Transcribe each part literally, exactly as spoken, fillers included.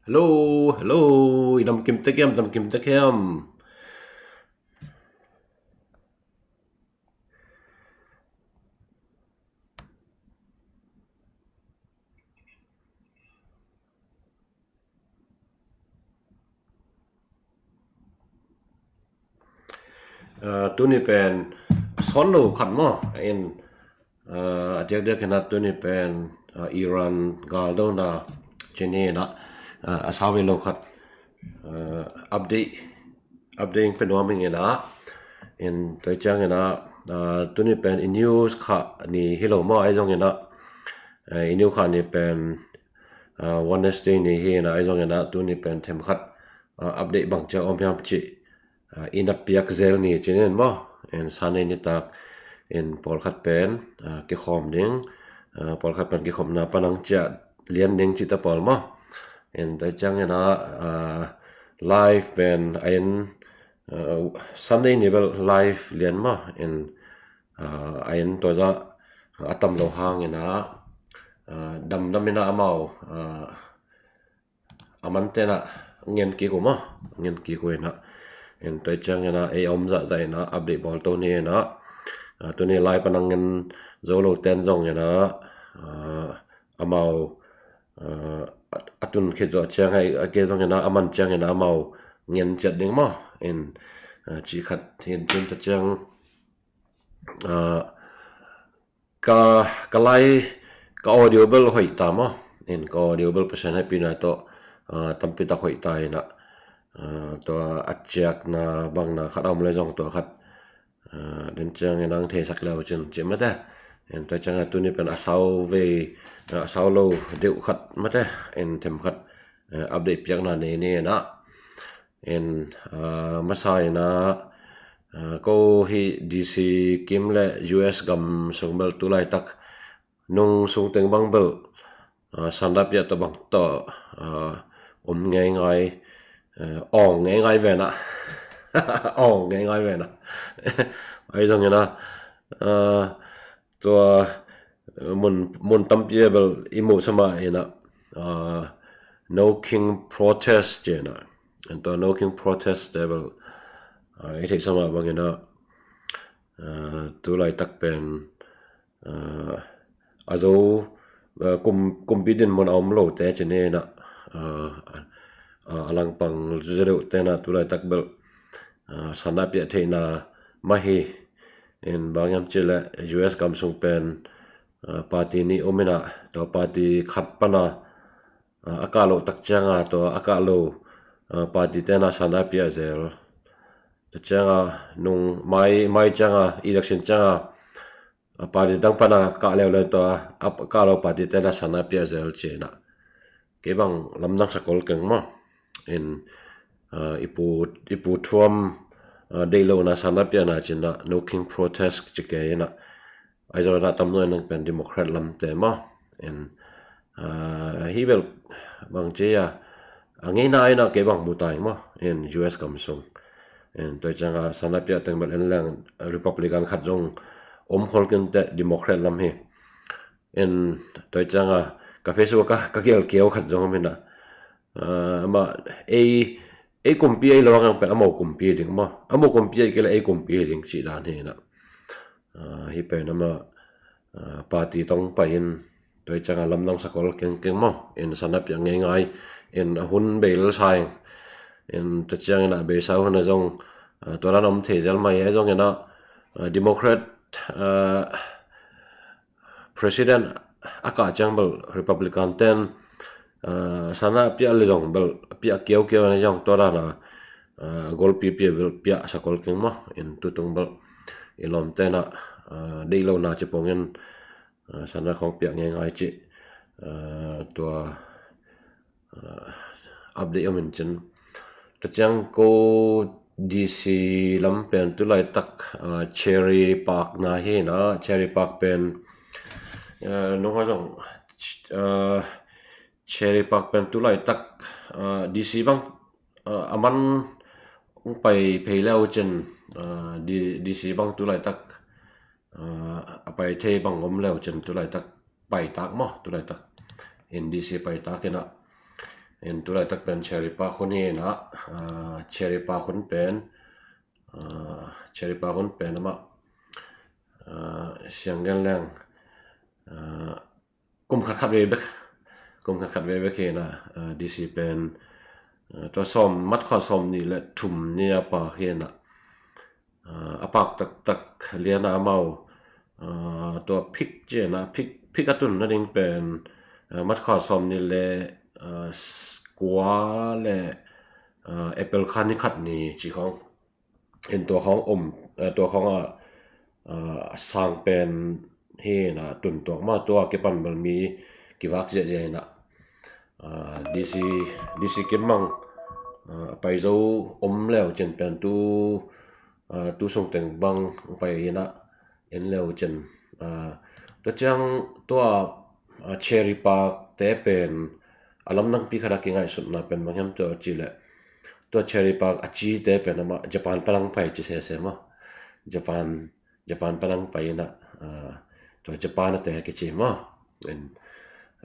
Hello, hello. I damkim tek hiam, damkim tek hiam. Ah, tuni pen a sawn lo khat maw, in, ah, a diakdiak in ah tuni pen, ah, Iran galdona cih ni in ah, ah, a sau ve lo khat, ah, update, update in pe nuam ing in ah, in tua ciang in ah, ah, tuni pen i news kha ni hi lo maw, ahi zong in ah, ah, i news kha ni pen, ah, Wednesday ni hi in ah, ahi zong in ah tuni pen themkhat, ah, update bang ciang om hiam cih, ah, i na piak zel ni cih ni in maw. In Sunday nitak in pawlkhat pen, ah, kikhawm ding, ah, pawlkhat pen kikhopna pan ang ciah lian ding cih ta pawl maw. In tua ciang in ah, ah, live pen a in, ah, Sunday ni bel live lian maw. In, ah, a in tua zah a tam lo hang in ah, ah, damdam in ah amau, ah, a man ten ah ngen kik uh maw, ngen kik uh in ah. In tua ciang in ah ei om zahzah in ah update bawl to ni in ah. Ah, tuni lai pan ang ngen zo lo ten zong in ah, ah, amau, ah, a, a tun khit zawh ciang a, a ke zong in ah a man ciang in ah amau ngen ciat ding maw. In, ah, cih khat hin cin tua ciang, ah, ka, ka lai, ka audio bel hoih ta maw. In ka audio bel Pasian hehpihna tawh, ah, tampi tak hoih ta in ah, ah, tua a ciakna bangna khat a om le zong tua khat, ah, den ciang in ang theisak le uh cin cih mate. In tua ciang a tuni pen a sau ve, ah, a sau lo deuh khat mate. In themkhat, ah, update piakna nei ni in ah. In, ah, masa in ah, ah, ko hi D C kim le U S gam sung bel tu laitak nung sung teng bang bel, ah, sanda piah tawh bang tawh, ah, om ngeingai, ah, awng ngeingai ve in ah. Awng ngeingai ve in ah. Ahi zong in ah, ah, tua, eh, mun, mun tampi a bel i muh sa mah in ah, ah, No King Protest ci in ah. Tua No King Protest te bel, ah, i theih sa mah bang in ah, ah, tu laitak pen, ah, a zo, ah, kum, kumpi dinmun a om lo te ci ni in ah, ah, ah, a langpang zedeuh te in ah tu laitak bel, ah, sanda piah theihna mah hi. In bang hiam cih leh U S gam sung pen, ah, party nih om in ah, tua party khat pan ah, ah, a kah loh tak ciang a tua a kah lo, ah, party te in ah sanda piah zel. Tua ciang a nung mai, mai ciang a, election ciang a, ah, party dang pan a kah leuleu tua a kah lo party te in ah sanda piah zel ci in ah. Kei bang lamdang sakol keng maw. In, ah, i pu, i pu thuam, ah, deih lohna sanda piahna ci in ah No King Protest ci kei in ah. Ahi zong in ah tam nuai nang pen Democrat lam te maw. In, ah, hi bel bang ci a, a ngeina in ah kei bang mu ta ing maw. In U S gam sung. In tua ciang a sanda piah teng bel en leng Republican khat zong om khol kei in teh Democrat lam hi. In tua ciang a ka Facebook ah ka gelkeu khat zong om in ah. Ah, amah ei, ei kumpi ei lo hang pen amau kumpi ding maw. Amau kumpi ei kei leh ei kumpi ding cih dan hi in ah. Ah, hi pen amah, ah, party tawh pai in tua ciang a lamdang sakol kengkeng maw. In sanda piah ngeingai. In a hun bei lel sa ing. In tua ciang in ah beisa hun a zong, ah, tua dan om thei zel mai a zong in ah, ah, Democrat, ah, President a kah ciang bel Republican ten, ah, sanda piah le zong bel piah kiaukiau in a zong tua dan a, ah, golpi piah bel piah sakol keng maw. In tutung bel i lawm te in ah, ah, deih lohna ci pong in, ah, sanda khong piah ngeingai cih, ah, tua, ah, update om in cin. Tua ciang ko D C lam pen tu laitak, ah, Cherry Park na hi in ah, Cherry Park pen, ah, nung hong zong, ah, Cherry Park pen tu laitak, ah, D C bang, ah, a man hong pai phei le uh cin, ah, D-, D C bang tu laitak, ah, a pai thei bang om le uh cin tu laitak paitak maw, tu laitak in D C paitak in ah. En, tulaitak pen Cherry Park hun hi na, ah, Cherry Park hun pen, ah, Cherry Park hun pen amah, ah, siang gen leng, ah, kum khat khat vei bek, kum khat khat vei bek hi na, ah, D C pen, ah, tua sawm, March kha sawm nih le thum ni a pak hi na, ah, a pak taktak liana amau, ah, tua phik ci na, phik, phik a tun nading pen, ah, March kha sawm nih le, ah, kua le, ah, April kha ni khat ni ci khong. En, tua khong om, ah, tua khong a, ah, sang pen hi na, tun tuak mah, tua kipan bel mi kivak ziahziah hi na. Ah, D C, D C kim mang, ah, pai zo om leu cin pen tu, ah, tu sung teng bang pai hi na, en leu cin. Ah, tua ciang tua, ah, Cherry Park te pen a lam dangpi khat a kingaihsutna pen bang hiam tua ci leh, tua Cherry Park a ci te pen amah Japan pan ang pai ci sese maw. Japan, Japan pan ang pai na, ah, tua Japan a te kici maw. En,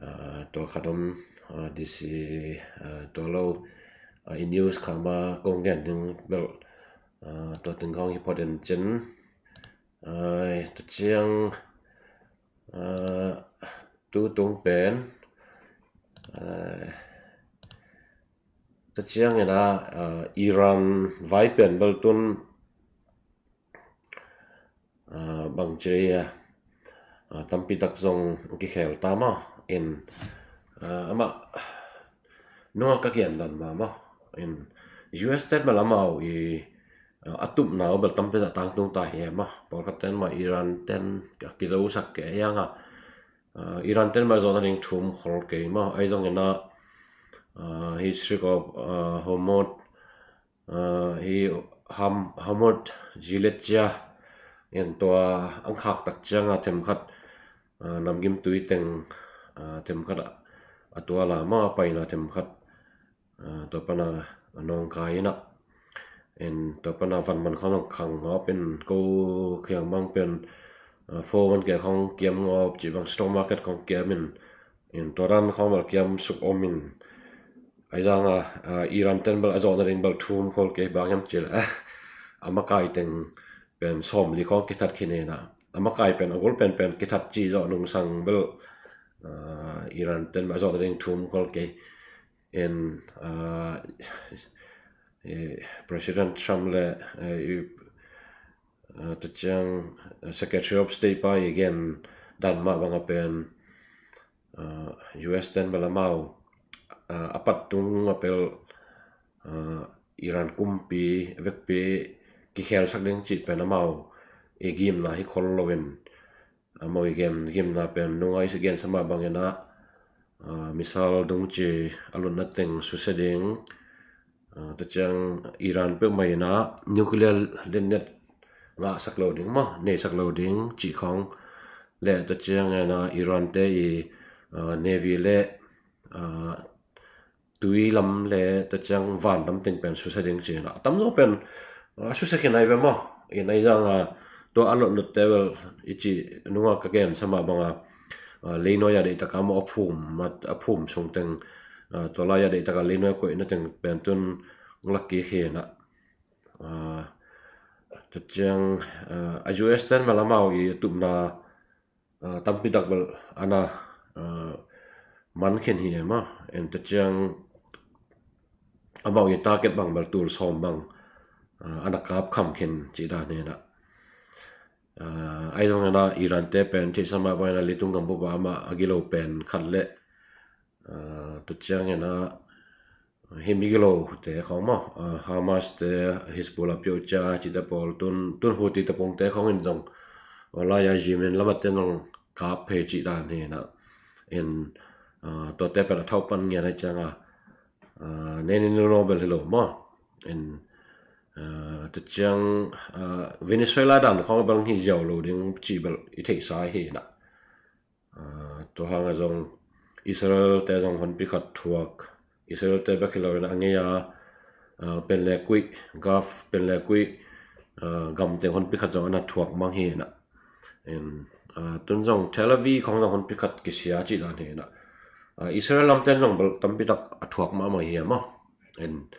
ah, tua khat om, ah, D C, ah, tua lo, ah, i news kha ma kong gen ding bel, ah, tua teng khong hi phot en cin. Ai, tua ciang, ah, tu tung pen, ah, tua ciang ina, ah, Iran vai pen bel tun, ah, bang ci a, ah, tampi tak zong kikhel ta maw. In, ah, amah nunga ka kian dan mah maw. In, U S ten bel amau i, ah, a tupna uh bel tampi tak tangtung ta hi maw. Pawlkhat ten mah Iran ten kizosak kei hiang a, ah, Iran ten mah zawhna ding thum khol kei maw. Ai zong ina, ah, hi Strait of, ah, Hormuz, ah, hi Ham-, Hormuz zilet cia, en, tua ang khak tak ciang a themkhat, ah, namgim tui teng, ah, themkhat a, a tua la maw, a paina themkhat, ah, tua pana a nawngkai ina. En, tua pana van man khong khang ngawp in, ko khiang bang pen, ah, four one K khong kiam ngawp ci bang, stock market khong kiam in, en, tua dan khong bel kiam suk om in. Ai zong a, ah, Iran ten bel a zawhna ding bel thum khol kei bang hiam ci leh, a makai teng pen sawmli khong kithat khin ina. A makai pen a gol pen pen kithat ci zawh nungsang bel, ah, Iran ten bel a zawhna ding thum khol kei. En, ah, eh, President Trump le, eh, i, ah, tua ciang, eh, Secretary of State pa i gen dan mah bang a pen, ah, U S ten bel amau, ah, a pat tung a pel, ah, Iran kumpi vekpi kikhelsak ding cih pen amau i gimna hi khol lo in, amau i gim, gimna pen nunga i gen sa mah bang ina, ah, missile dungci a lutna teng susia ding, ah, tua ciang Iran peuhmah ina nuclear letnet ngahsak lo ding maw, neisak lo ding cih khong le, tua ciang ina Iran te i, ah, navy le, ah, tui lam le, tua ciang van lam teng pen susia ding ci ina. A tamzaw pen, ah, susia khin ai ve maw. In ai zong a, tua a lotlotte bel i cih nunga ka gen sa mah bang a, ah, leinuai a deihtak a maw, a phum, a, a phum sung teng, ah, tua lai a deihtak a leinuai koihna teng pen tun lak kik hi na. Ah, tua ciang, ah, a U S ten bel amau i tupna, ah, tampi tak bel ana, ah, man khin hi e maw. En, tua ciang amau i target bang bel tul sawm bang, ah, ana kap kham khin cih dan hi na. Ah, ai zong ina Iran te pen cih sa mah bang ina leitung gambup ah amah a gilo pen khat le, ah, tua ciang ina, ah, hi mi gilo te khong maw, ah, Hamas te, Hezbollah peuh cia cihte pawl, tun, tun Houthi te pawlte khong in zong, ah, lai a Yemen lam a te zong kap phei cih dan hi na. In, ah, tuate pen a thau pan ngian a ciang a, ah, nenin lo bel hi lo maw. In, ah, tua ciang, ah, Venezuela dan khong bel hi ziau lo ding cih bel i theihsa hi na. Ah, tua hang a zong Israel te zong honpi khat thuak. Israel te bek hi lo in a ngei a, ah, pen le kuih, Gulf pen le kuih, ah, gam teng honpi khat zong ana thuak mang hi na. In, ah, tun zong Tel Aviv khong zong honpi khat kisia cih dan hi na. Israel lamten zong bel tampi tak a thuak mahmah hi a maw. En,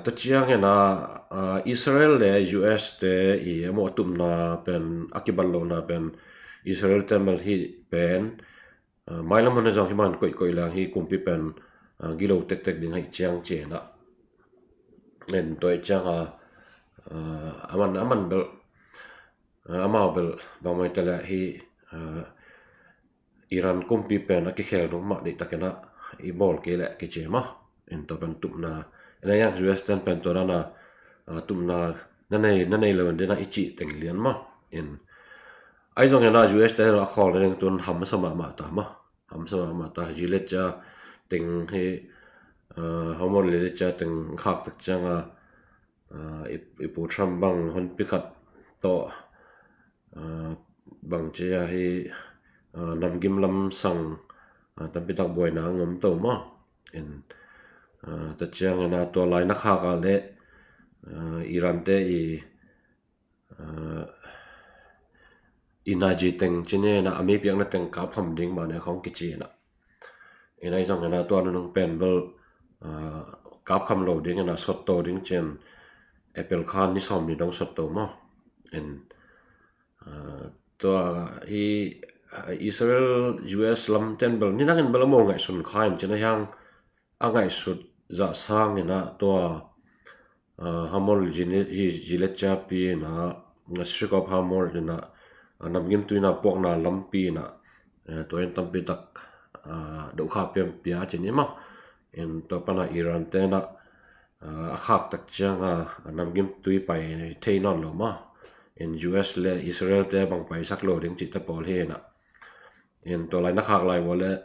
tua ciangin a Israel le U S te i a mawh a tupna pen, a kibat lohna pen Israel ten bel hih pen mailam hun a zong hi man koihkoih leng hi kumpi pen gilo tektek ding ahi ciang ci-in a, en, tua ahi ciang a, a man, a man bel, amau bel bang mai ta leh hi, Iran kumpi pen a kikhel ding mah deihtakin a i bawl kei leh kici maw. En, tua pen tupna, en, a yang U S ten pen tua dan a tupna na nei, na nei lo in dena i cih teng lian maw. En, ahi zongin a U S te a khawl na ding tun hamsa mahmah ta maw. Hamsa mahmah ta, Gilead cia teng hi, Hormuz Gilead cia teng khak tak ciang a, i, i pu Trump bang hun pi khat tawh bang cia hi, namgim lam sang tampi tak buaina a ngom to maw. En, tua ciangin a tua lai na khak a leh Iran te i energy teng ci-in a, a mi piakna teng kap kham ding mah ne khong kici-in a. En, ahi zongin a tua nunung pen bel kap kham lo dingin a, sotto ding ci-in April kha ni sawm ni dong sotto maw. En, tua i Israel U S lamten bel ni nangin bel a mawh ngaihsun kha in ci-in a, hiang a ngaihsut zah sangin a tua Hormuz Gilead cia pi in a, Strait of Hormuz in a, namgim tui in a puakna lampi in a, tua in tampi tak dohkha pian pia ci-in maw. En, tua pan a Iran ten a a khak tak ciang a namgim tui pai thei nawn lo maw. En, U S le Israel te bang paisak lo ding cihte pawl hi in a. En, tua lai na khak lai ua leh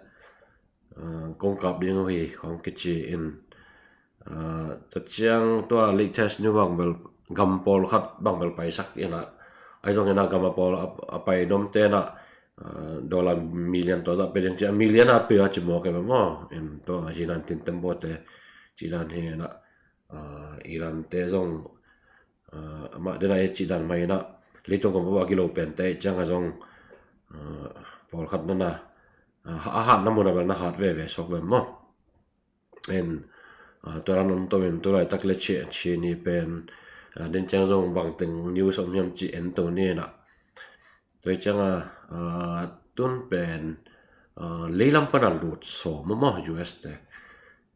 kong kap ding uh hi khong kici in, tua ciang tua latest ni bang bel gam pawlkhat bang bel paisak in a, ahi zongin a gam a pawl a pai nomten a dollar million tawh zah pe ding ci-in a, million a pe a ci mawk e maw. En, tua hi nan tin tembaw te ci dan hi in a, Iran te zong amah dena e cih dan mah in a, leitung gam a gilo pen te ciang a zong pawlkhat nana a hatna mun a bel na hat veve sawk ve maw. En, tua dan om to in tu laitak le ci, ci ni pen den ciang zong bangteng news om hiam ci en to ni in a. Tua ciang a tun pen leilam pan a lut sawm maw U S te.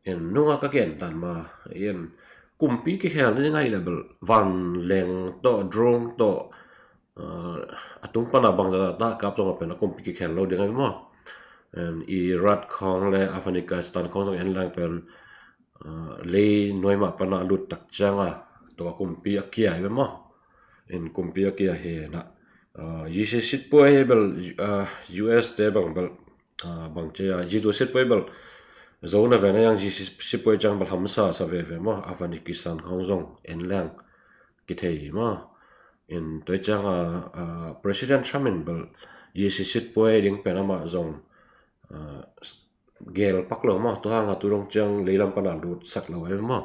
En, nunga ka gen dan mah in kumpi kikhel na ding ahi leh bel vanleng tawh, drone tawh, a tung pan a bangzah ta kap zong a pen a kumpi kikhel lo ding ahi maw. En, Iraq khong le Afghanistan khong zong en leng pen lei nuai mah pan a lut tak ciang a tua kumpi a kia ahi maw. En, kumpi a kia hi in a, G C six puai hi bel, U S te bang bel bang cia G two six puai bel zo na ve na, yang G C six puai ciang bel hamsa sa veve maw. Afghanistan khong zong en leng kithei hi maw. En, tua ciang a President Trump in bel G C six puai ding pen amah zong gel pak lo maw. Tua hang a tu dong ciang leilam pan a lut sak lo e maw.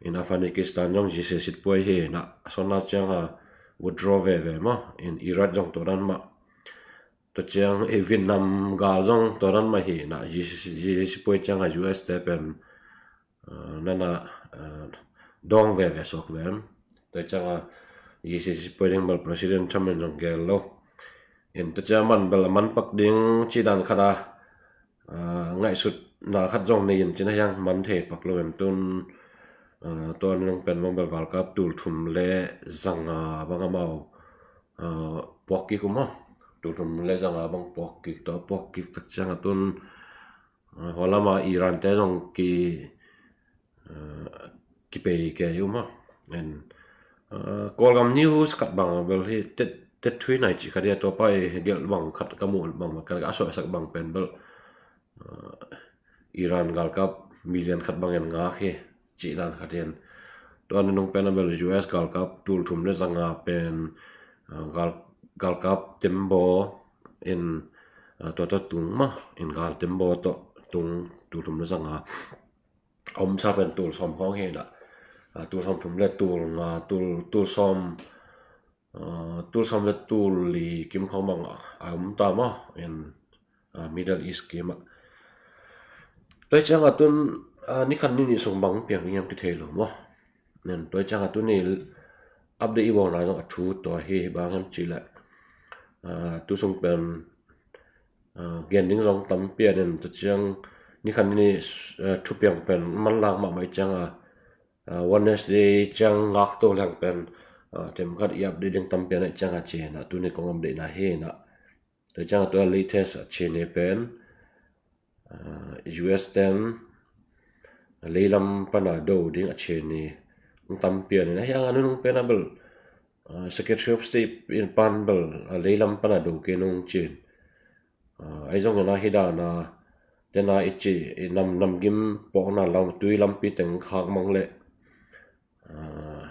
En, Afghanistan zong G C six puai hi in a, sawtna ciang a withdraw veve maw. En, Iraq zong tua dan mah. Tua ciang Vietnam gal zong tua dan mah hi in a, G C six puai ciang a U S te pen nana dawng veve sawk ve. Tua ciang a G C six puai ding bel President Trump in zong gel lo. En, tua ciang man bel a man pak ding cih dan khat a ngaihsutna khat zong nei in ci-in a, hiang man thei pak lo in tun tua nung pen bang bel galkap tul thum le zanga bang amau puak kik uh maw. Tul thum le zanga bang puak kik, tua puak kik tak ciang a tun hua lam a Iran te zong ki kipei kei uh maw. En, Kawlgam news khat bang bel hi, tet, tet thui nai ci khat hi a, tua pai gelh bang khat ka muh bang khat a suaksak bang pen bel Iran galkap million khat bang en ngak hi cih dan khat hi. Tua nunung pen a bel U S galkap tul thum le zanga pen gal, galkap tembaw in tua tawh tung maw. En, gal tembaw tawh tung tul thum le zanga. A omsa pen tul sawm khawng hi in a, tul sawm thum le tul nga, tul, tul sawm, tul sawm le tul li kim khawng bang a om ta maw. En, Middle East kim ah. Tua hi ciangah tun, ah, ni khat ni nih sung bang piang ding hiam kithei lo maw. Nen tua hi ciangah tun ni update i bawl nai zong a thu tua hi, bang hiam cih leh, ah, tu sung pen, ah, gen ding zong tampi a nen tua ciang ni khat ni nih, ah, thupiang pen manlang mahmah hi ciangah, ah, Wednesday ciang ngakto leng pen, ah, themkhat i update ding tampi a na hi ciangah ci hi na, tu ni kong update na hi na. Tua ciangah tua latest a ci ni pen, ah, U S ten leilam pana do ding a ci ni tampi a ni na hi a, nunung pen a bel, ah, Secretary of State in pan bel, ah, leilam pana do kei nung cin. Ah, ahi zongin a hi dan a, tena i ci, i nam, namgim pawkna lam, tui lampi teng khak mang leh, ah,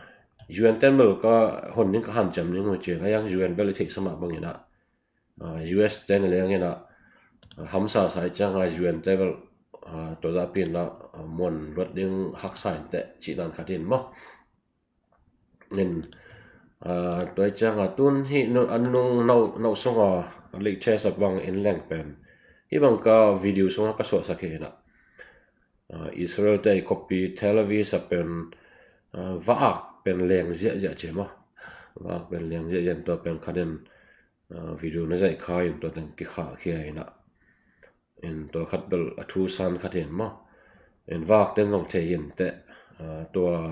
U N ten bel ka hon ding ka hanciam ding uh cin, a yang U N bel i theihsa mah bangin a, ah, U S ten lengin a, ah, hamsa sa i ciangah U N te bel, ah, tua zahpi in a, ah, muan luat ding haksa in teh cih dan khat in maw. In, ah, tua hi ciangah tun hi nu-, a nung nau, nau sunga latest a bang in leng pen, hi bang ka video sunga ka suahsak hi na. Ah, Israel te i khuapi Tel Aviv a pen, ah, vak pen leng ziahziah ci maw. Vak pen leng ziahziah in tua pen khat in, ah, video na zaih kha in tua teng kikhah khia hi na. In tua khat bel a thu san khat hi in maw. In vak ten zong thei hi in teh, ah, tua,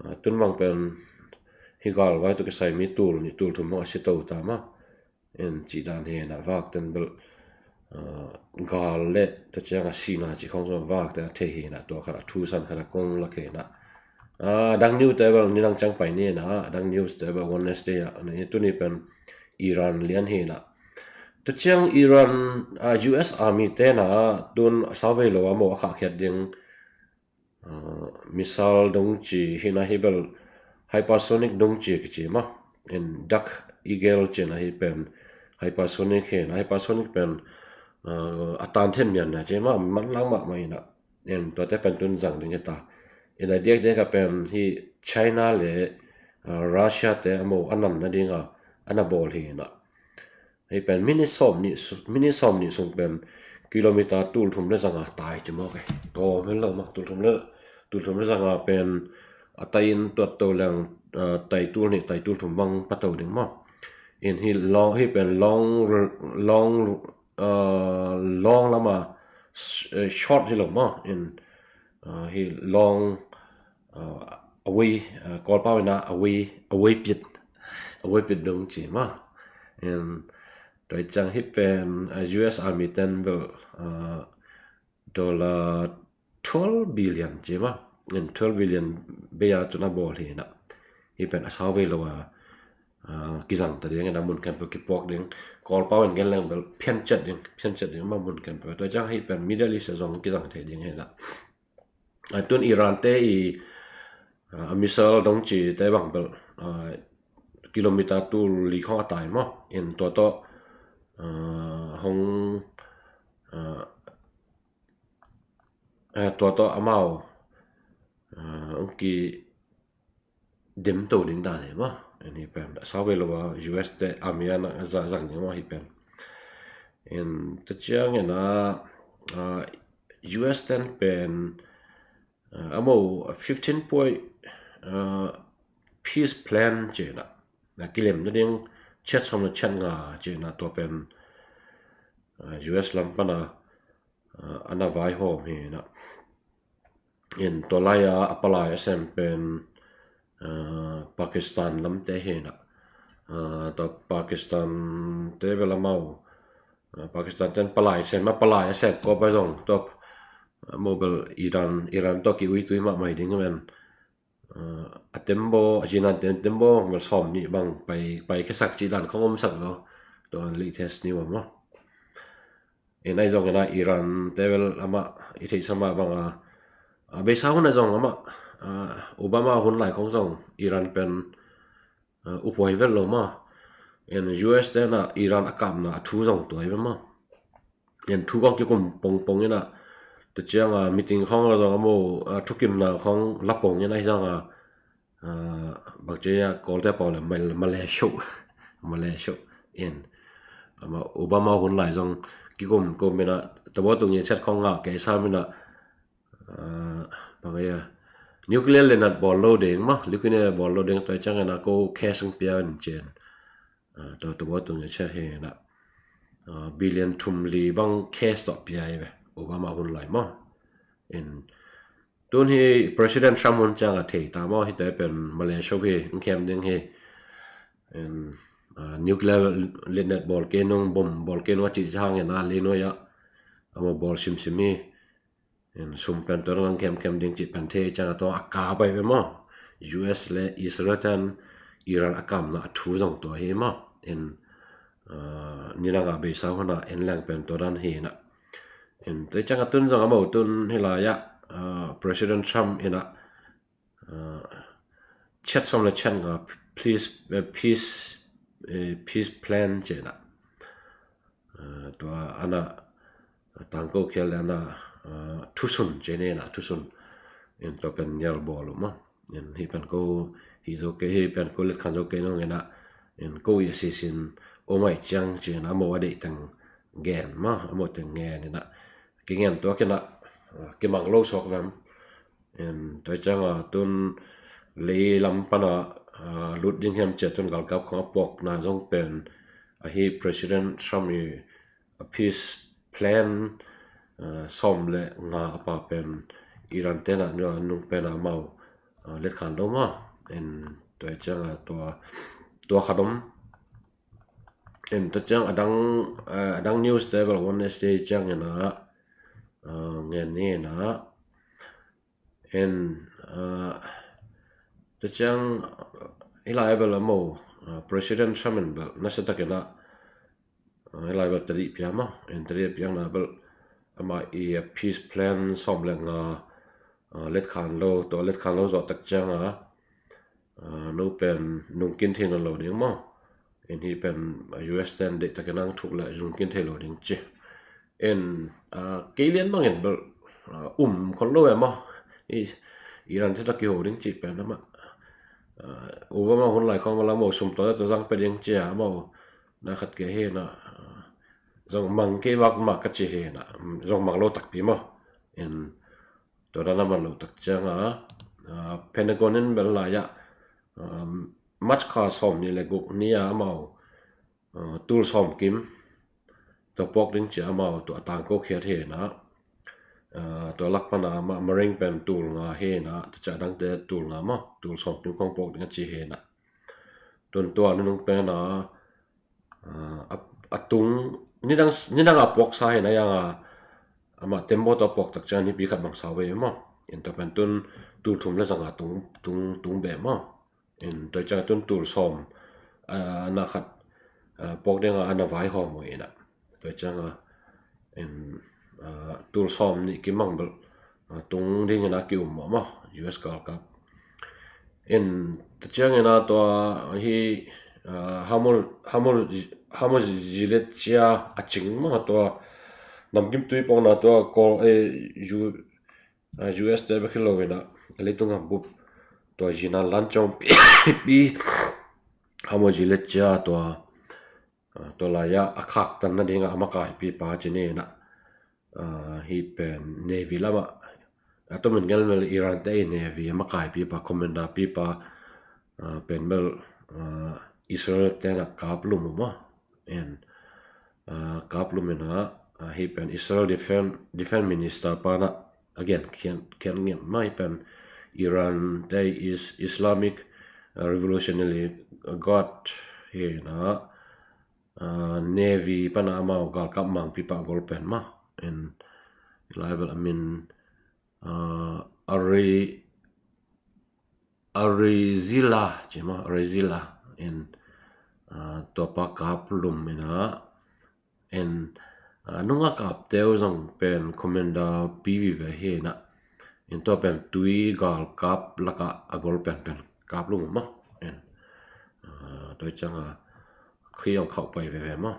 ah, tun bang pen hi galvai tawh kisai mi tul nih tul thum bang a si to ta maw. In cih dan hi na, vak ten bel, ah, gal le tua ciang a sihna cih khong zong vak ten a thei hi na, tua khat a thu san khat a kong lak hi na. Ah, dang news te bel nidang ciang pai ni na, dang news te bel Wednesday a, na, tuni pen Iran lian hi na. Tua ciang Iran, ah, U S Army te na, tun a sau vei lo a maw a khahkhiat ding, ah, missile dong ci hi na, hi bel hypersonic dong ci kici maw. In Dark Eagle ci na, hi pen hypersonic hi na, hypersonic pen, ah, a tan then mian na ci maw, manlang mahmah hi na. In tuate pen tun zang ding hi ta. In a diakdiak a pen hi China le, ah, Russia te a maw a nan nading a, a na bawl hi na. Hei pen minute sawm nih su-, minute sawm nih sung pen kilometer tul thum le zanga tai ci mawk e. Tawm hen lo maw, tul thum le, tul thum le zanga pen a tai in tuat to leng, ah, tai tul nih, tai tul thum bang pa to ding maw. In hi long, hi pen long, long, ah, long lama s-, eh, short hi lo maw. In, ah, hi long, ah, a wei, ah, Kawlpau in a wei, a wei pit, a wei pit dong ci maw. In tua hi ciang hi pen, ah, U S Army ten bel, ah, dollar twelve billion ci maw. In twelve billion bei a tun a bawl hi na. Hi pen a sau vei lo a, ah, kizang ta ding in a mun khempeuh kipuak ding. Kawlpau in gen leng bel phianciat ding, phianciat ding maw mun khempeuh. Tua hi ciang hi pen Middle East a zong kizang thei ding hi na. Ah, tun Iran te i, ah, missile dong ci te bang bel, ah, kilometer tul li khong a tai maw. In tua tawh, ah, hong, ah, eh, tua tawh amau, ah, hong ki dem to ding dan hi maw. Ahi pen a sau vei lo a U S te a mi a na za-, zang ding maw hi pen. In tua ciang in a, ah, U S ten pen, ah, a maw fifteen point, ah, peace plan ci na. Na kilem nading chiat sawm le chiat nga ci na tua pen, ah, U S lam pana, ah, a na vaihawm hi na. In tua lai a, a palai a sem pen, ah, Pakistan lamte hi na. Ah, tua Pakistan te bel amau, ah, Pakistan ten palai sem, a palai a sem kawp a zong tua, ah, maw bel Iran, Iran tua ki uitui mahmah ding men. Ah, a tembaw, a zinan ten tembaw bel sawm nih bang pai, pai khesak cih dan khong omsak lo. Tua latest news a maw. In ahi zongin a Iran te bel amah i theihsa mah bang a, a beisa hun a zong amah, ah, Obama hun lai khong zong Iran pen, ah, uphuai vel lo maw. In U S te na Iran a kapna a thu zong tuai vel maw. In thu khong kikum pongpong in a, tua ciang a meeting khong a zong a maw, ah, thukimna khong la pong in ahi zong a, ah, bang ci a Kawlte pau le mal-, Malaysia, Malaysia. In, amah Obama hun lai zong kikum kum in a, tabaw tung ye chat khong ngah kei sa mina, ah, bang ya, nuclear lenat bawl lo ding maw, nuclear bawl lo ding, tua ciang ina ko cash ang pia in cin. Ah, tua tabaw tung ye chat hi ina, ah, billion thum li bang cash tawh pia hi ve, Obama hun lai maw. In tun hi President Trump hun ciang a thei ta maw, hi te pen Malaysia hi, ang khem ding hi. In, ah, nuclear lenat bawl kei nung, bom bawl kei nung a cih ciang ina, li nuai ah, a maw bawl simsim hi. In sum pen tua ang khem khem ding cih pen thei ciang a tua a ka bai ve maw. U S le Israel tan Iran a kamna a thu zong tua hi maw. In, ah, ni nang a beisa huna in lang pen tua dan hi na. In tua ciang a tun zong a maw tun hi lai ah, ah, President Trump ina, ah, chat sawm le chat nga peace, eh, peace, eh, peace plan ci ina. Ah, tua ana, ah, tangko khial le ana, ah, thusun ci ina, thusun. In tua pen nial bawl uh maw. In hi pen ko hi zo kei, hi pen ko let khan zo kei nong ina. In ko i sisin o mai ciang ci ina, a maw a deih teng gen maw, a maw teng gen ina. Kingen tua kina, ah, kimang lo sok vem. In tua ciang a tun lei lam pana, ah, lut ding hiam cia tun galkap khong a puakna zong pen ahi President Trump i a peace plan, ah, sawm le nga a pa pen Iran tena nua nung pen a mau, ah, let khan lo maw. In tua ciang a tua, tua khat om. In tua ciang a dang, ah, a dang news te bel Wednesday ciang ina, ah, ngen ni ina. In, ah, tua ciang, i lai bel a maw, ah, President Trump in bel nasa takin ah, ah, i lai bel tadi pia maw, in tadi piang na bel ama i a peace plan sawm le nga, ah, let khan lo, tua let khan lo zawh tak ciang a, ah, no pen nungkin thei nawn lo ding maw. In hi pen, ah, U S ten deih takin ang thuk le nungkin thei lo ding ci. In, ah, kei lian bangin bel, ah, um khol lo e maw. I, Iran te tak kiho ding ci pen ama. Ah, Obama hun lai khong bel a maw sum to to zang pe ding ci a maw. Na khat kei hi na, ah, zong mang kei vak ma ka ci hi na. Zong mang lo takpi maw. In, tua dan a man lo tak ciang a, ah, Pentagon in bel lai ah, um, March kha sawm ni le guk ni a amau, ah, tul sawm kim tua puak ding ci a amau tua a tangko khiat hi na, ah, tua lak pana ma-, Marine pen tul nga hi na, tua ciang a dangte tul nga maw, tul sawm kim khong puak ding a ci hi na. Tun tua nunung pen a, ah, a, a tung, nidang, nidang a puaksa hi na yang a, ama tembaw tua puak tak ciang nipi khat bang sau ve maw. In tua pen tun tul thum le zang a tung, tung, tung be maw. In tua ciang tun tul sawm, ah, na khat, ah, puak ding a ana vai hawm uh ina. Tua ciang a, in, ah, tul sawm nih kimang bel, ah, tung ding ina ki um maw maw, U S galkap. In, tua ciang ina tua hi, ah, Hormuz, Hormuz, Hormuz zilet cia a cing maw tua namkim tui pawng na tua ko, eh, U, ah, U S te bek hi lo ina, leitung hambup tua zina lan ciang pi, pi, Hormuz zilet cia tua, ah, tua lai ah a khaktan nading a makaipipa ci ni na, ah, hi pen Navy lam ah, a tumin ngelmel Iran te i Navy a makaipipa, commander pipa, ah, pen bel, ah, Israel te na kap lum uh maw. In, ah, kap lum ina, ah, hi pen Israel Defense, Defense Minister pana, again, khian, khian ngiam mai pen Iran te is Islamic, ah, Revolutionary Guard hi na, ah, Navy pana amau galkap mangpipa gol pen maw. In, lai bel a min, ah, Ari, Arizila ci maw, Arizila. In, ah, tuapa kap lum ina, in, ah, nunga kap teu zong pen commander pi vive hi na. In tua pen tui galkap laka a gol pen pen kap lum maw. In, ah, tua ciang a khi ong khauh pai veve maw.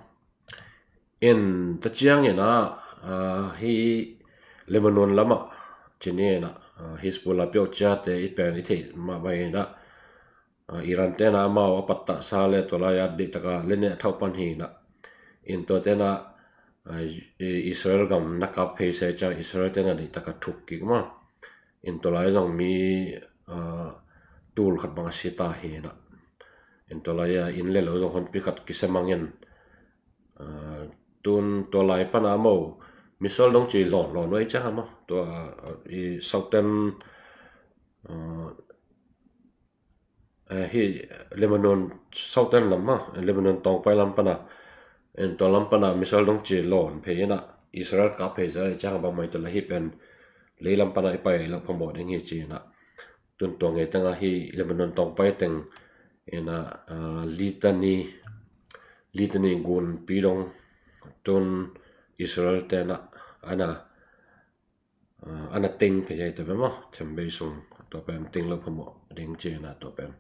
In tua ciang ina, ah, hi Lebanon lama ci ni ina, ah, Hezbollah piau ciate i pen i theih mah bai ina, ah, Iran tena amau a pattah sa le tua lai a deih taka le ne a thauh pan hi ina. In tua tena, Israel gam na kap phei se ciang Israel te na deih taka thuk kik maw. In tua lai zong mi tul khat bang a si ta hi na. In tua lai a inn le lo zong honpi khat kisia mangin, tun tua lai pana maw, missile dong ci lawn lawn vai ciang a maw, tua i southern, hi Lebanon southern lam maw, Lebanon tawngpai lam pana, in tua lam pana missile dong ci lawn phei ina, Israel kap phei se ciang a bang mai tua lai hi pen lei lam pana i pai lo phamawh ding hi ci ina. Tun tua ngei teng a hi Lebanon tawngpai teng ina, Litani, Litani gunpi dong tun Israel te na ana, ana teng phei ai tua pen maw, thembei sung tua pen teng lo phamawh ding ci ina tua pen.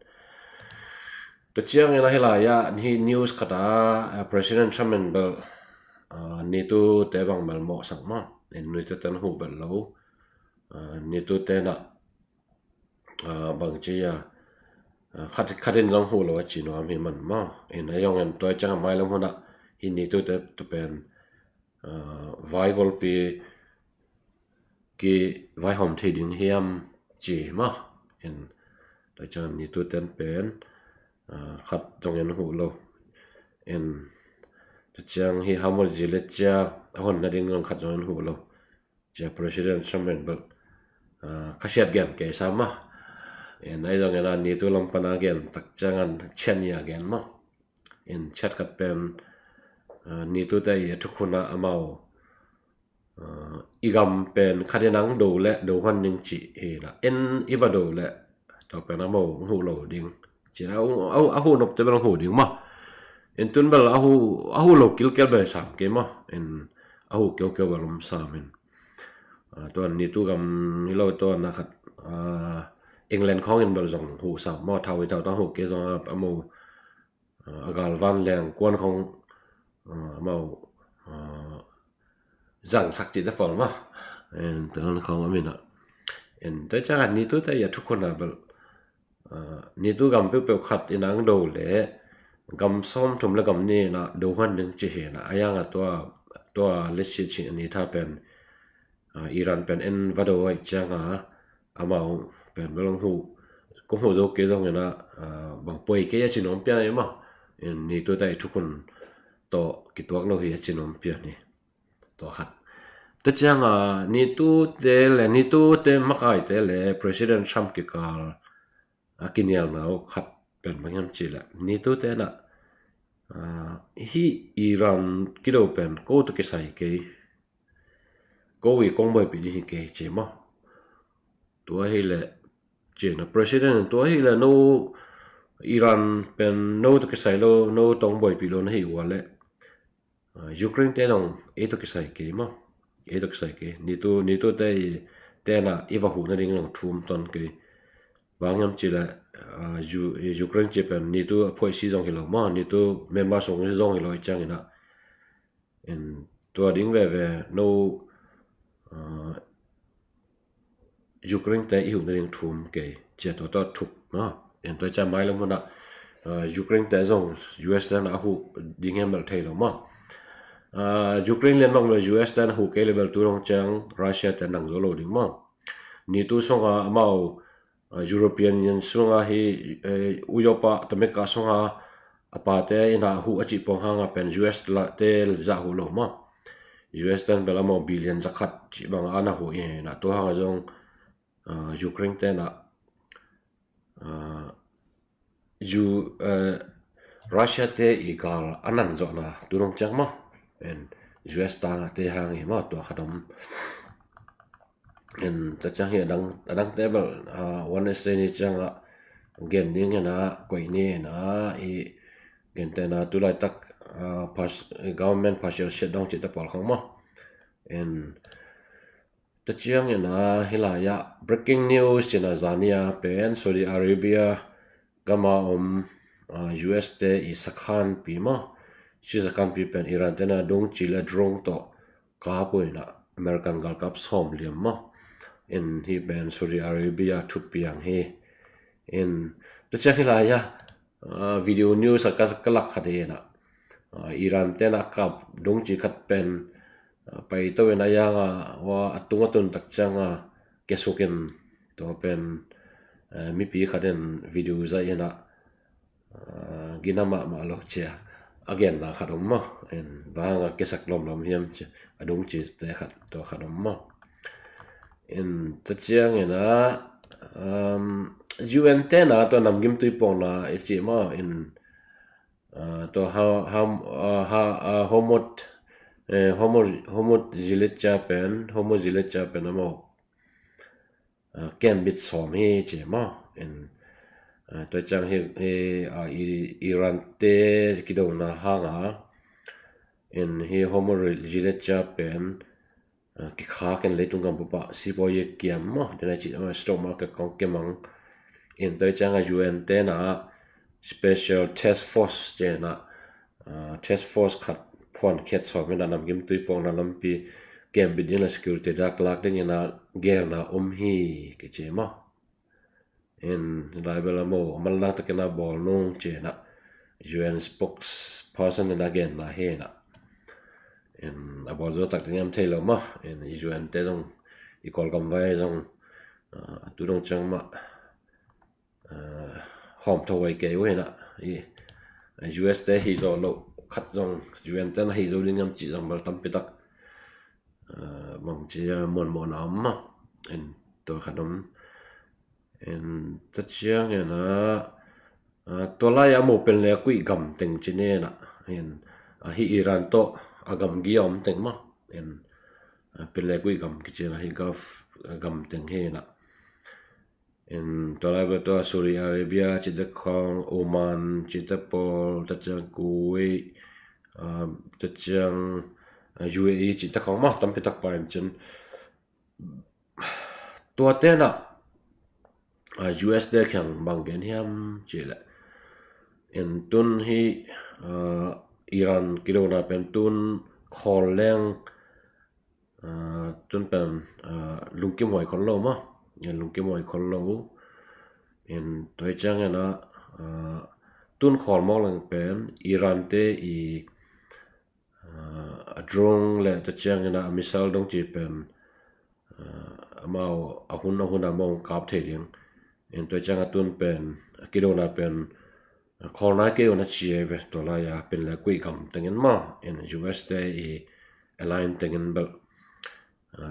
Tua ciang ina hi lai a hi news khat a, President Trump in bel NATO te bang mel mawh sak maw, in NATO ten huh bel lo, NATO te na bang ci a, khat, khat in zong huh lo a ci nuam hi man maw. In a zong in tua ciang a mai lam hun a hi NATO te tu pen vaigolpi ki vaihawm thei ding hiam ci maw. In tua ciang NATO ten pen khat zong in huh lo. In tua ciang hi hamul zi le cia a hon na ding zong khat zong in huh lo. Cia President Trump in bel khasiat gen kei sa maw. In ai zong ina NATO lam pana gen tak ciang an cian ia gen maw. In ciat khat pen NATO te i a thukhun a amau i gam pen khat in ang do le do huan ning ci hi la. In i va do le tua pen amau huh lo ding ci la, a huh nop te bel huh ding maw. In tun bel a huh lo kilkel bel sam kei maw. In a huh keukeu bel om sam in. Tua NATO gam hi lo tua na khat, England khawng in bel zong huh sam maw, thau hi thau tang huh kei zong amau a galvan leng kuan khawng amau zangsak ci te fol maw. Tua nan khawng a min a. Tua ciang NATO te i a thukhun a bel NATO gam peuhpeuh khat in ang do le gam sawm thum le gam nih na do huan ding ci hi na. A yang a tua, tua let's say ci ni tha pen Iran pen en va do ai ciang a amau pen bel ang hu, kong hu zo kei zong ina bang poi kei a ci nuam pian ai maw. NATO te i thukhun tawh kituak lo hi a ci nuam pian hi. Tua khat. Tua ciang a NATO te le NATO te makai te le President Trump kikal a kinialna uh khat pen bang hiam ci le NATO te na hi Iran kido pen ko tawh kisai kei, ko i kong buaipih ding hi kei ci maw. Tua hi le ci na President tua hi le no Iran pen no tawh kisai lo, no tawh buaipih lo na hi ua le Ukraine te zong ei tawh kisai kei maw. Ei tawh kisai kei. NATO, NATO te i, te na i va huh na ding zong thum ton kei. Bang hiam ci le Ukraine ci pen NATO a phuaisi zong hi lo maw, NATO member sung zong hi lo i ciang ina. Tua ding veve no Ukraine te i huh na ding thum kei, cia tua tua thuk maw. En tua cia mai lam hun a Ukraine te zong US te na a huh ding hiam bel thei lo maw. Ukraine lian bang bel US te na huh kei le bel tu dong ciang Russia te nang zo lo ding maw. NATO sung a amau European Union sung a hi Europe a America sung a a pa te ina huh a cih pong hang a pen US te zah huh lo maw. US ten bel amau billion zakhat cih bang a na huh ina tua hang a zong Ukraine te na Russia te i gal a nan zawhna tu dong ciang maw. En US ta te hang hi maw tua khat om. En tua ciang hi adang, adang te bel Wednesday ni ciang a gen ding ina koih ni ina i gen te na tu laitak government partial shutdown cih te pawl khong maw. En Tua ciang ina hi lai a breaking news ci na zani a pen Saudi Arabia gam a om US te i sakhanpi maw. Ci sakhanpi pen Iran te na dungci le drone tawh kap uh ina American galkap sawm liam maw. En hi pen Saudi Arabia thupiang hi. En tua ciang hi lai a video news a ka lak khat hi ina Iran ten a kap dungci khat pen paito in a yanga a tung a tun tak cianga kiasukin tua pen mipi khat in video zaih in a gina mahmah lo cia a genna khat om maw. In banga kiasak lomlom hiam cia a dungcite khat tua khat om maw. In tua ciangin a U N tena tua namgimtui pawngna i cih maw in tua Hormuz Hormuz zilet cia pen Hormuz zilet cia pen a maw kembit sawm hi ci maw. In tua ciang hi Iran te kidona hanga in hi Hormuz zilet cia pen kikhak in leitung gam pupah sipawi kiam maw dena ci stock market kong kimang. In tua cianga U N tena special task force cena task force khat phuan khiat sawm in a namgimtui pawngna lampi kembit ding la security dak lak dingin a gelna om hi kici maw. In lai bel a maw a malnak takin a bawl nung cina U N spokesperson in a genna hi na. In a bawl zo tak ding am thei lo maw. In U N te zong i Kawlgam vai zong tu dong ciang mah hawm tho vai kei uh hi na. U S te hi zo lo khat zong U N te na hi zo ding am cih zong bel tampi tak bangci muanmawhna om maw. In tua khat om. In tua ciangin a tua lai a maw pen le kuih gam teng ci nena. In hi Iran tawh a gam gi a om teng maw. In pen le kuih gam kici na hi Gulf gam teng hi na. In tua lai bel tua Saudi Arabia cite khong, Oman cite pawl, tua ciang Kuwait, tua ciang U A E cite khong maw tampi tak pa in cin. Tua tena U S te khiang bang gen hiam ci le. In tun hi Iran kidona pen tun khawl leng tun pen lungkim huai khol lo maw. In lungkim huai khol lo. In tua ciangin a tun khawl mawk leng pen Iran te i a drone le tua ciangin a missile dong ci pen amau a hun a hun a maw kap thei ding. In tua cianga tun pen kidona pen khawl nai kei un a ci ve tua lai a pen le kuih gam tengin maw. In U S te i align tengin bel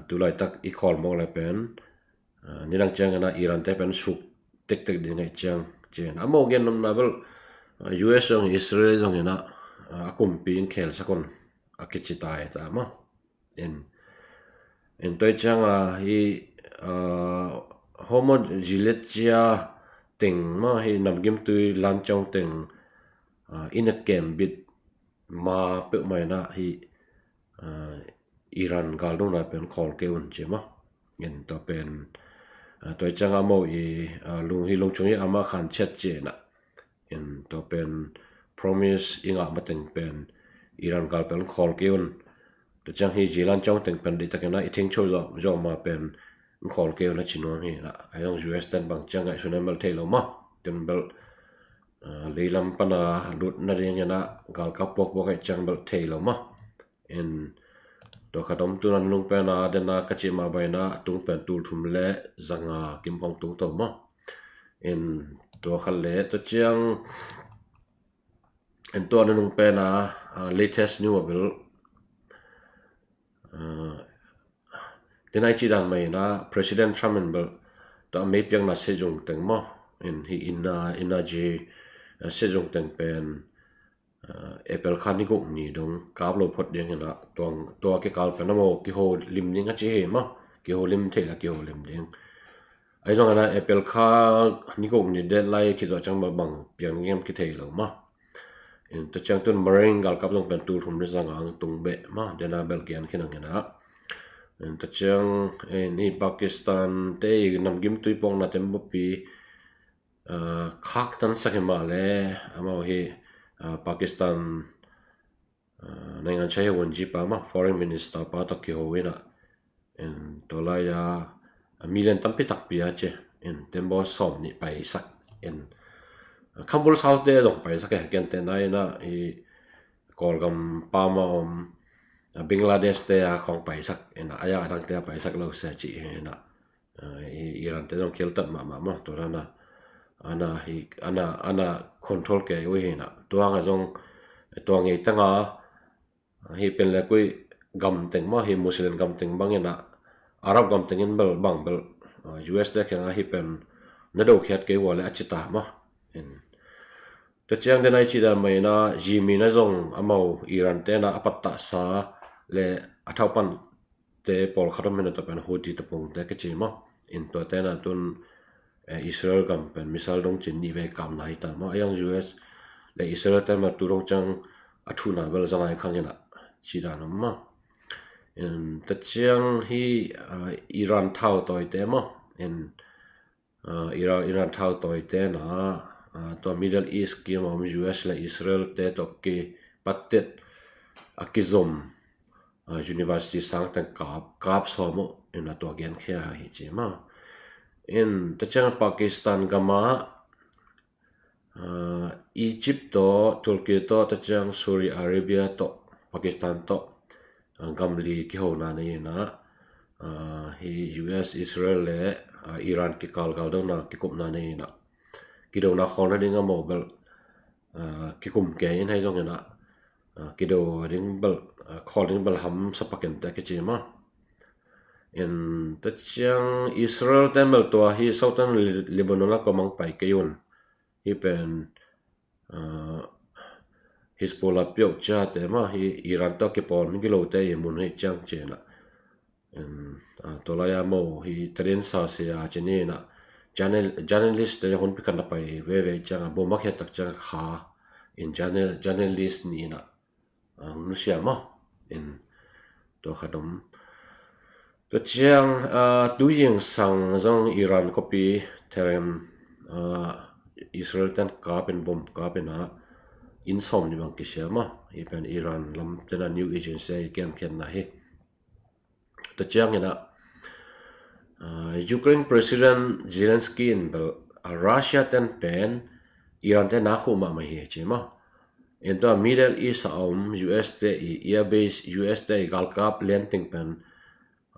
tu laitak i khawl mawk le pen nidang ciangin a Iran te pen suk tektek ding ngai ciang cin a maw gen nomna bel U S zong Israel zongin a a kumpi in khel sakon a kici tai ta maw. In in tua cianga hi Hormuz zilet cia teng maw hi namgimtui lan ciang teng in a kembit ma peuhmah in a hi Iran galdona pen khawl kei un ci maw. In tua pen tua cianga maw i lung hi lungchung hi ama khan chet ci na. In tua pen promise i ngah mateng pen Iran gal pen khawl kei un. Tua ciang hi zilan ciang teng pen dei takin a i thengcho zawh ma pen khawl kei un a ci nuam hi na. A zong U S ten bang ciang ngaihsun a mel thei lo maw. Tun bel leilam pana lut nadingin a galkap puakpuak aih ciang bel thei lo maw. In tua khat om tun a nunung pena dena ka cih mah baina tung pen tul thum le zanga kim hong tung to maw. In tua khat le tua ciang in tua nunung pena latest new a bel dena i cih dan mai ina President Trump in bel tua meipiakna sezung teng maw. In hi ina ina ji sezung teng pen April kha ni guk ni dong kap lo phot ding ina tua kikal pen a maw kiho lim ding a ci hi maw. Kiho lim thei la kiho lim ding. Ahi zong ana April kha ni guk ni deadline kizawh ciang bang piang ngem kithei lo maw. In tua ciang tun Marine galkap zong pen tul thum ni zanga ang tung beh maw dena bel kian khin ang ina. In tua ciang in hi Pakistan te i namgimtui pawkna tem bupi khaktan sak hi mah le amau hi Pakistan naingan chai hewon ji pa mah foreign minister pa tawh kiho ina. In tua lai a million tampi takpi a ci in tembaw sawm nih paisak in khambul saute zong paisak e kente na ina i Kawlgam pam a om, a, Bangladesh te a khawng paisak ina, a ya a dangte a paisak lo se cih hi ina. A, i, Iran te zong khialtat mahmah maw, tua dana ana hi, ana, ana control kei uh hi ina. Tua nga zong tua ngei tanga hi pen le kui gamteng maw, hi Muslim gamteng bang ina, Arab gamteng in bel bang bel, a, U S te khenga hi pen na do khiat kei ua le a cita maw. In Tua ciang den ai ci dan mai ina, Jimmy na zong amau Iran te na a pattah sa le a thaupan te pawl khat om hina tua pen Houthi tapung te ka ci maw. In tua te na tun, eh, Israel gam pen missile dong cin ni vei kam na hi ta maw. A yang U S le Israel te ma tu dong ciang a thu na bel zang ai khang ina ci dan om maw. In ta ciang hi, ah, Iran thau tawi te maw. In Aa, Iran, Iran thau tawi te na, aa, tua Middle East kim a om U S le Israel te tawh kipattet a kizom, aa, university sang teng kap, kap sawm uh in a tua genkhia hi ci maw. In ta ciang Pakistan gam a, aa, Egypt tawh, Turkey tawh, ta ciang Saudi Arabia tawh, Pakistan tawh, aa, gam li kihona nei ina, aa, hi U S, Israel le, aa, Iran kikalgal dona kikupna nei ina, kidona khawlna ding a mo bel, aa, kikum kei in hai zong ina, aa, kido ding bel, aa, khawl ding bel hamsa pakin te kici maw. In ta ciang Israel ten bel tua hi Southern Li-, Lebanon a komang pai kei un. Hi pen, aa, Hezbollah piau ciate maw, hi Iran tawh kipawl mi kilote i mun hi ciang cina. In, aa, tua lai a mo hi tadin sa sia cini ina. Journal-, journalist te hun pikan na pai veve ciang a, bom a khiat tak ciang a kha. In journal-, journalist ni ina. Ang nusia maw. In tua khat om. Tua ciang, aa, tu zingsang zong Iran khuapi Tehran, aa, Israel ten kapin bom kapin a inn sawm ni bang kisia maw. Hi pen Iran lam tena new agency a i kiankhiatna hi. Tua ciang ina, aa, Ukraine President Zelensky in bel, aa, Russia ten pen Iran te na khu mahmah hi ci maw. In tua Middle East a om U S te i air base, U S te i galkap lianting pen,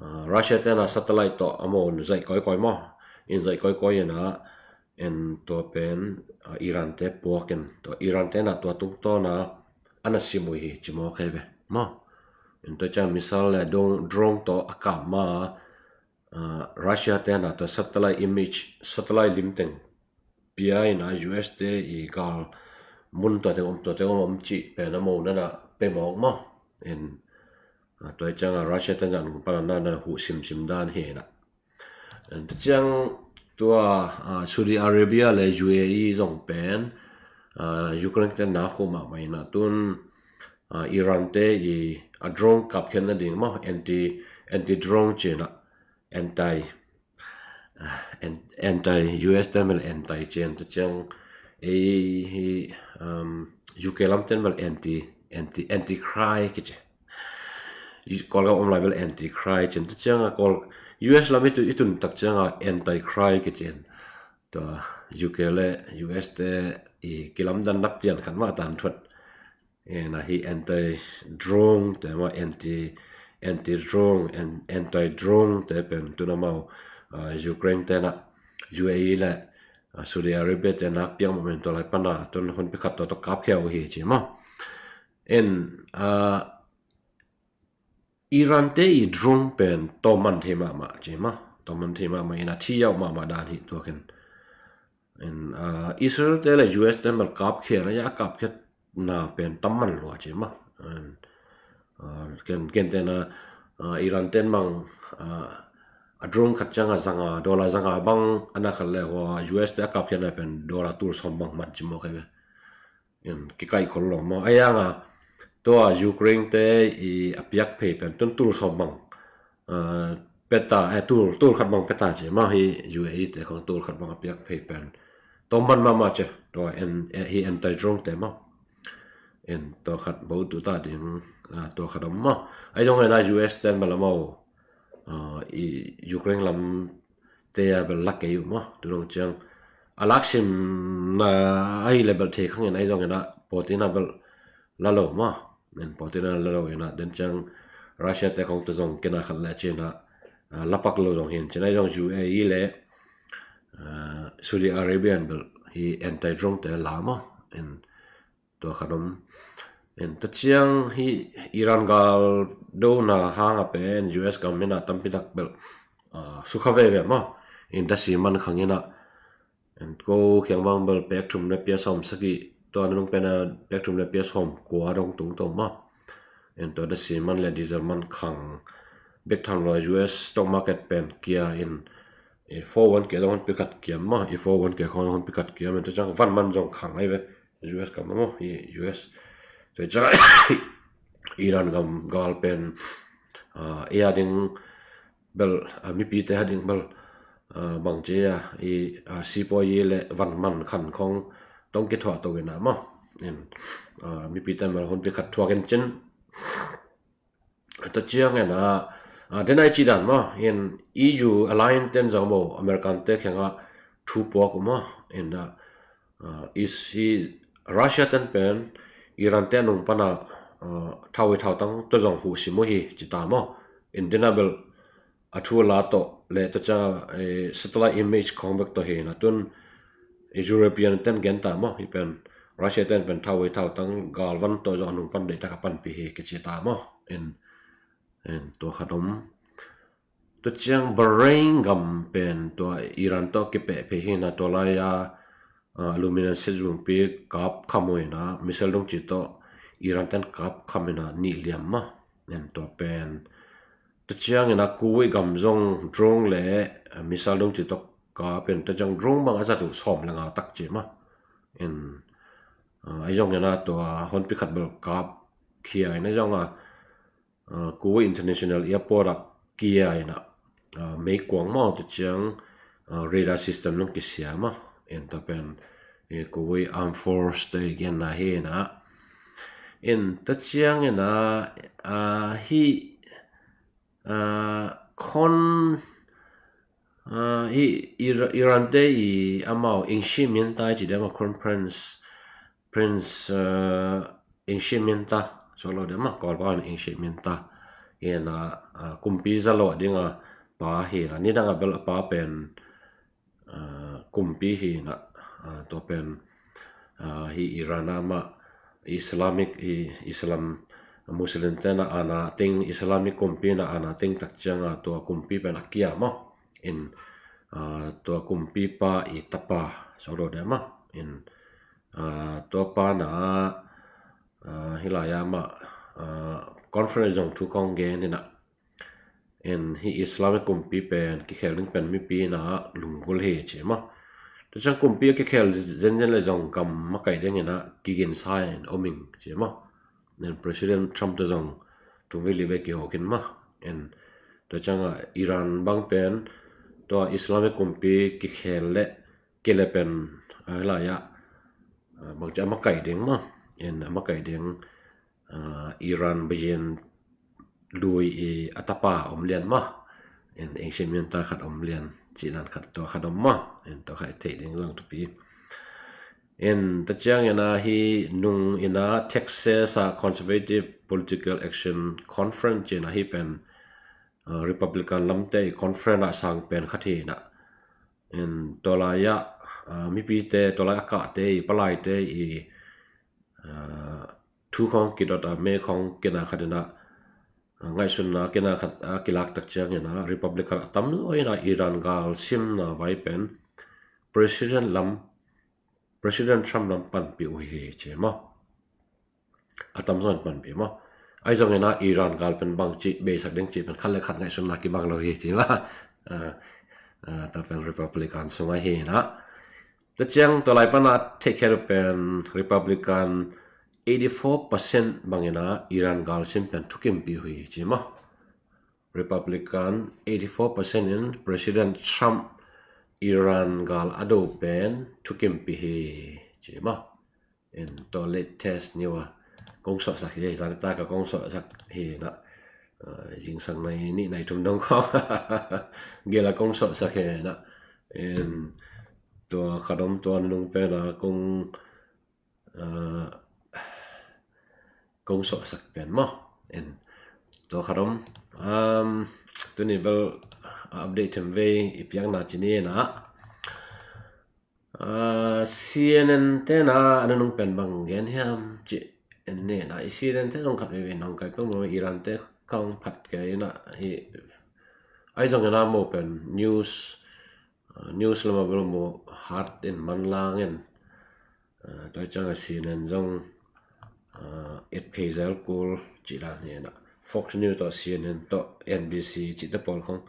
aa, Russia te na satellite tawh a mo zaih kawikawi maw. In zaih kawikawi ina, in tua pen, aa, Iran te puak in, tua Iran te na tua tungtawna ana sim uh hi ci maw kei ve maw. In tua ciang missile le dong-, drone tawh a kap ma, aa, Russia te na tua satellite image, satellite limteng pia ina U S te i gal mun tua teng om, tua teng om om cih pen a mo nana pe mawk maw. In, aa, tua ciang a Russia te na nung pana na, na huh simsim dan hi ina. Tua ciang tua, aa, Saudi Arabia le U A E zong pen, aa, Ukraine te na khu mahmah ina tun, aa, Iran te i a drone kapkhiatna ding maw, anti, anti drone cina, anti, aa, an-, anti U S te mel anti cin, tua ciang ei hi, um, U K lam ten mel anti, anti, anti cry kici. Kawlgam om lai bel anti cry cin. Tua ciang a Kawl U S lam i tu, i tun tak ciang a anti cry kici. Tua U K le U S te i kilamdan na pian khat mah tan thuat. Ena hi anti drone te mah anti, anti drone, an-, anti drone te pen tuna mau, ah, Ukraine te na U A E le, ah, Saudi Arabia te na piang mah men tua lai pana tun hun pi khat tua tua kapkhia uh hi ci maw. En, ah, Iran te i drone pen tawman thei mahmah ci maw. Tawman thei mahmah ina thi yauh mahmah dan hi tuakin. En, ah, Israel te le U S te mal kapkhia na ya kapkhia na pen tamman lua ci maw. En, ah, ken, ken te na, ah, Iran ten mang, ah, a drone khat ciang a zanga, dollar zanga bang ana khat le hua U S te a kapkhia na pen dollar tul sawm bang man ci maw kai ve. In, kikaih khol lo maw. A yang a, tua Ukraine te i a piak phei pen tun tul sawm bang, ah, peta, eh, tul, tul khat bang peta ci maw hi U A E te khong tul khat bang a piak phei pen. Tawman mahmah ci, tua en, eh, hi anti drone te maw. En, tua khat bo tu ta ding, ah, tua khat om maw. Ai dong ena U S ten bala maw. Ah, i Ukraine lam te a bel lak kei uh maw, tu dong ciang. A lak sim na ai le bel thei khang in ai zong ina pawtin a bel la lo maw. Nen Putin a la lo ina den ciang Russia te khong te zong kina khat le cina lapak lo zong hin cina zong U A E le Saudi Arabia bel hi anti-drone te la maw. In tua khat om. In ta ciang hi Iran gal do na hang a pen U S gam mina tampi tak bel sukha veve maw. In ta si man khang ina ko khiang bang bel pek thum le pia sawm sagih tua nung pen a pek thum le pia sawm kua dong tung tong maw. In tua da si man le diesel man khang bek tham lo U S stock market pen kia in i four one K dong hon pikat kiam maw, i four one K khong hon pikat kiam in ta ciang van man zong khang ai ve. U S gam maw hi U S. Tua ciang Iran gam gal pen ia ding bel mipite ha ding bel bang cia i sipawi le van man khan khong tong kithuah to ina maw. In mipite bel hon pi khat thuak in cin ta ciang ina den ai ci dan maw. In E U alliance ten zong maw American te khenga thu puak maw. In is hi Russia ten pen Iran te nung pana thau i thau tang to zong hu si mu hi ci ta maw. In dina bel a thu la to le ta ciang satellite image khong bek to hi na tun European ten gen ta maw hi pen Russia ten pen thau i thau tang gal van to zong nung pan dei ta ka pan pi hi kici ta maw. In tua khat om. Tua ciang Bahrain gam pen tua Iran tawh kipeh phei hi na tua lai a aluminium set zungpi kap kham uh ina missile dungci tawh Iran ten kap kham ina nih liam maw. Nen tua pen tua ciang ina Kuwait gam zong drone le missile dungci tawh kap in tua ciang drone bang a zat uh sawm le nga tak ci maw. In a zong ina tua hon pi khat bel kap khia ina zong a Kuwait International Airport ah kia ina meikuang maw ta ciang radar system nung kisia maw. In ta pen Kuwait Armed Force te gen na hi ina. In ta ciang ina hi khon hi Iran te i amau Ingshi Minta ci dema khon Prince Prince Ingshi Minta solo de ma kol pa Ingshi Minta ina kumpi zalo dinga pa hi na ni danga bel a pa pen kumpi hi na tua pen hi Iran ama Islamic hi Islam Muslim te na ana ting Islamic kumpi na ana ting tak cianga tua kumpi pen a kia maw. In tua kumpi pa i tapa solo de ma in tua pa na hi lai ama conference zong thu kong gen ina. In hi Islamic kumpi pen kikhel ding pen mipi na lunggul hi ci maw. Tua ciang kumpi a kikhel zenzen le zong gam makai ding ina kigin sa in oming ci maw. Nen President Trump te zong tungvei li ve kihawkin maw. In tua cianga Iran bang pen tua Islamic kumpi kikhel le kile pen a hi lai a bang ci a makai ding maw. In a makai ding Iran bayin lui i a tapa om lian maw. In Ingshi Minta khat om lian ci nan khat tua khat om maw. In tua khat i theih ding zong thupi. In ta ciang ina hi nung ina Texas a Conservative Political Action Conference ci na hi pen Republican lamte i conference a sang pen khat hi na. In tua lai a mipite tua lai a kahte i palaite i thu khong kidot a me khong kina khat ina ngaihsunna kina khat a kilak tak ciang ina Republican a tam zaw ina Iran gal simna vai pen President lam President Trump lam panpih uh hi ci maw. A tam zaw in panpih maw. Ai zong ina Iran gal pen bang ci beisak ding ci pen khat le khat ngaihsunna kibang lo hi ci maw. Ta pen Republican sunga hi ina. Ta ciang tua lai pana theihkhiat uh pen Republican eighty four percent bang ina Iran gal sim pen thukimpih uh hi ci maw. Republican eighty four percent in President Trump Iran gal a do pen thukimpih hi ci maw. In tua latest news a kong suahsak hi zan ta ka kong suahsak hi na. Zingsang nai nih nai thum dong khong gel a kong suahsak hi na. In tua khat om tua nung pen a kong hong suahsak pen maw. En, tua khat om. Um, tuni bel update them vei i piakna ci ni na. Uh, C N N te na a nunung pen bang gen hiam ci en ni na. I C N N te nung khat vei vei nang kai peng maw, Iran te khang phat kai na. I, ai zong na mo pen news, uh, news lama bel mo hat in manlang in. Uh, tua ciang a C N N zong uh, et phei zel kul ci la ni na. Fox News tawh C N N tawh N B C cihte pawl khong,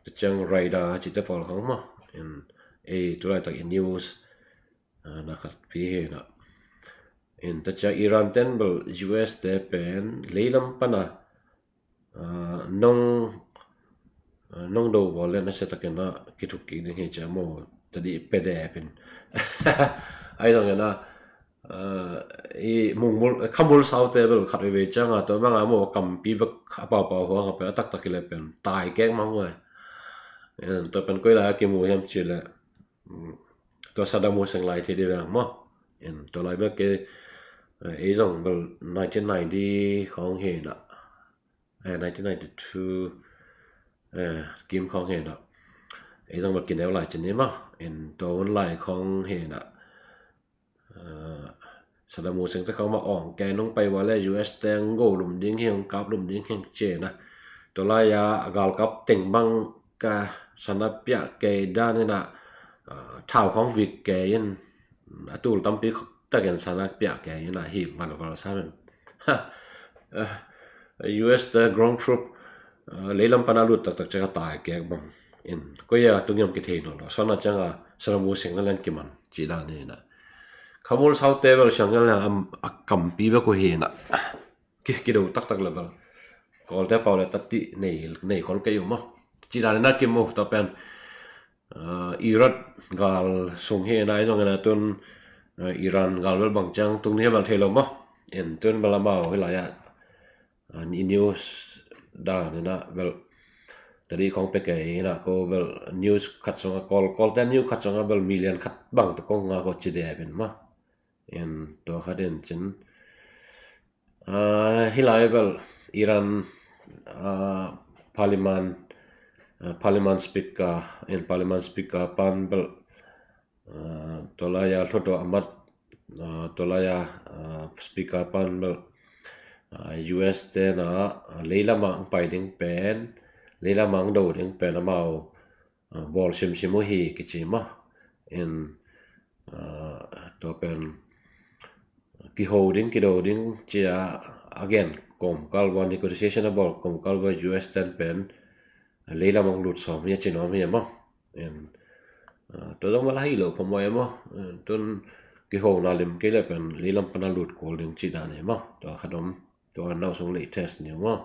tua ciang Reuters cihte pawl khong maw. In ei tulaitak i news uh, na khat pi hi na. In tua ciang Iran ten bel U S te pen leilam pana uh, nong uh, nong do bawl le na se takin na kithuk kik ding hi cia maw, tadi pedepin. Ai zong na uh, i mungmul khamul saute bel khat veve cianga tua manga maw kampi bek a paupau huanga pen a taktak i le pen tai kek mang huai. Tua pen koi lai a kimu hiam ci le tua Saddam Hussein lai thei di veng maw. Tua lai bek ke ei zong bel nineteen ninety khong hi na, eh, nineteen ninety-two eh, kim khong hi na. Ei zong bel kineu lai cin ni maw. Tua hun lai khong hi na. Saddam Hussein te khong ma ong ke nung pai wa le U S te ngo lum ding hi, kap lum ding hi ci na. Tua lai a galkap teng bang ka sana piah kei dan ina thau khong vik kei in a tul tampi takin sana piah kei ina hi valval sa men. U S te ground troop leilam pana lut taktak cek a tai kek bang in koi a tungiam kithei nawn lo. Sana cianga Saddam Hussein na len kiman ci dan ina. Khamul saute bel siang ngal a kampi bek uh hi na. Ki, kido taktak le bel Kawlte pau le tati nei, nei khol kei uh maw. Ci dan na kimu tua pen uh, Iraq gal sung hi na, ei zong ina tun uh, Iran gal bel bang ciang tung ni bel thei lo maw. En tun bel amau hi lai a uh, i news dan ina bel tadi khong pe kei ina ko bel news khat sunga Kawl, Kawlte news khat sunga bel million khat bang te kong nga ko ci de pen maw. En tua khat en cin uh, hi lai bel Iran uh, parliament uh, parliament speaker en, parliament speaker pan bel uh, tua lai a hlutua amat uh, tua lai a uh, speaker pan bel uh, U S te na uh, leilam a ang pai ding pen, leilam a ang do ding pen amau uh, bawl simsim uh hi kici maw. En uh, tua pen kiho ding, kido ding cia a gen kawmkal bua, negotiation a bawl kawmkal bua U S ten pen leilam ang lut sawm hi a ci nuam hi a maw. En uh, tua zong mala hi lo phamawh a maw. En tun kiho na lim kei le pen leilam pana lut kul ding ci dan hi maw. Tua khat om, tua nau sung lei test ni maw.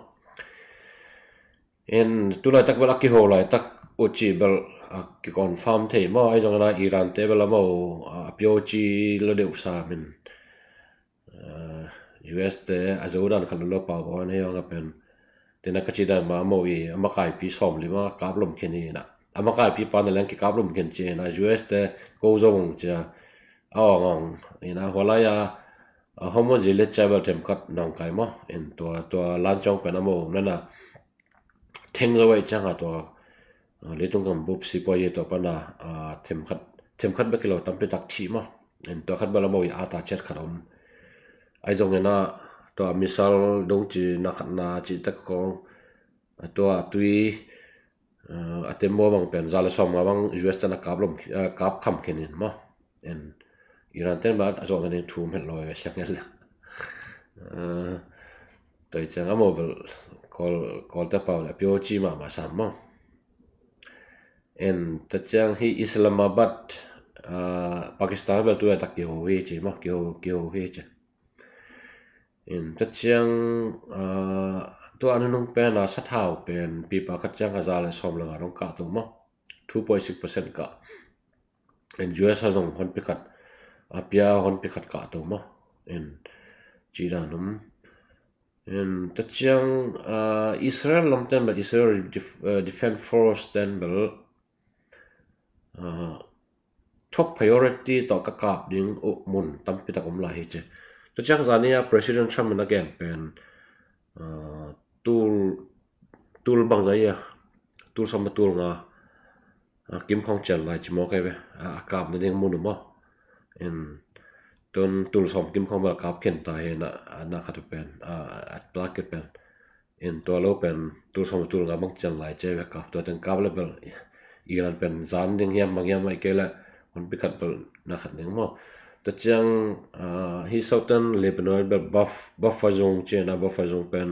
En tulaitak bel a kiho laitak uh ci bel a kiconfirm thei maw. Ei zong na Iran te bel amau a pio ci lo deuh sa min uh, U S te a zo dan khat lo lo pau bau an hei ong a pen. Tena ka ci dan ma amau i a makaipi sawm lima kap lom khen hi na. A makaipi pa na leng kikap lom khen ci na U S te ko zo ong cia a ong ong ina hua lai a a homo zi le cia bel them khat nang kai maw. En tua, tua lan cong pen amau nana theng zo ai cianga tua uh, leitung kam bup sipuai tua pana uh, them khat, them khat bek lo tampi tak thih maw. En tua khat bel amau i ata chet khat om. Ai zong ina tua missile dong ci na khat na ci tak kong uh, tua tui uh, a tembaw bang pen za le sawm nga bang U S ten a kap lom uh, kap kham khen in maw. En Iran ten ba a zong khen in thum het lo e siang el. Uh, Tua i ciang a maw bel Kawl, Kawlte pau le pio ci mahmah sam maw. En tua ciang hi Islamabad uh, Pakistan bel tu tak kiho hi ci maw, kiho, kiho hi ci. En tua ciang uh, tua nunung pen a sathau pen pipa khat ciang a za le sawm le nga dong kah to maw. Two point six percent kah. En U S a zong hon pi khat a pia hon pi khat kah to maw. En ci dan om. En tua ciang uh, Israel lamten bel Israel def, uh, Defense Force ten bel uh, top priority tawh ka kap ding uh mun tampi tak om lai hi ci. Tua ciang zani a President Trump in a gen pen, ah, tul, tul bang zah ia, tul sawm a tul nga, ah, kim khawng cian lai ci maw kai ve, ah, a kap nading mun uh maw. In tun tul sawm kim khawng bel kap khin ta hi na, ah, na khat uh pen, ah, a target pen. In tua lo pen tul sawm tul nga bang cian lai ci ve kap, tua teng kap le bel Iran pen zan ding hiam bang hiam ai kei le hon pi khat bel na khat ding maw. Tua ciang, ah, hi Southern Lebanon bel buf, buffer zone ci na, buffer zone pen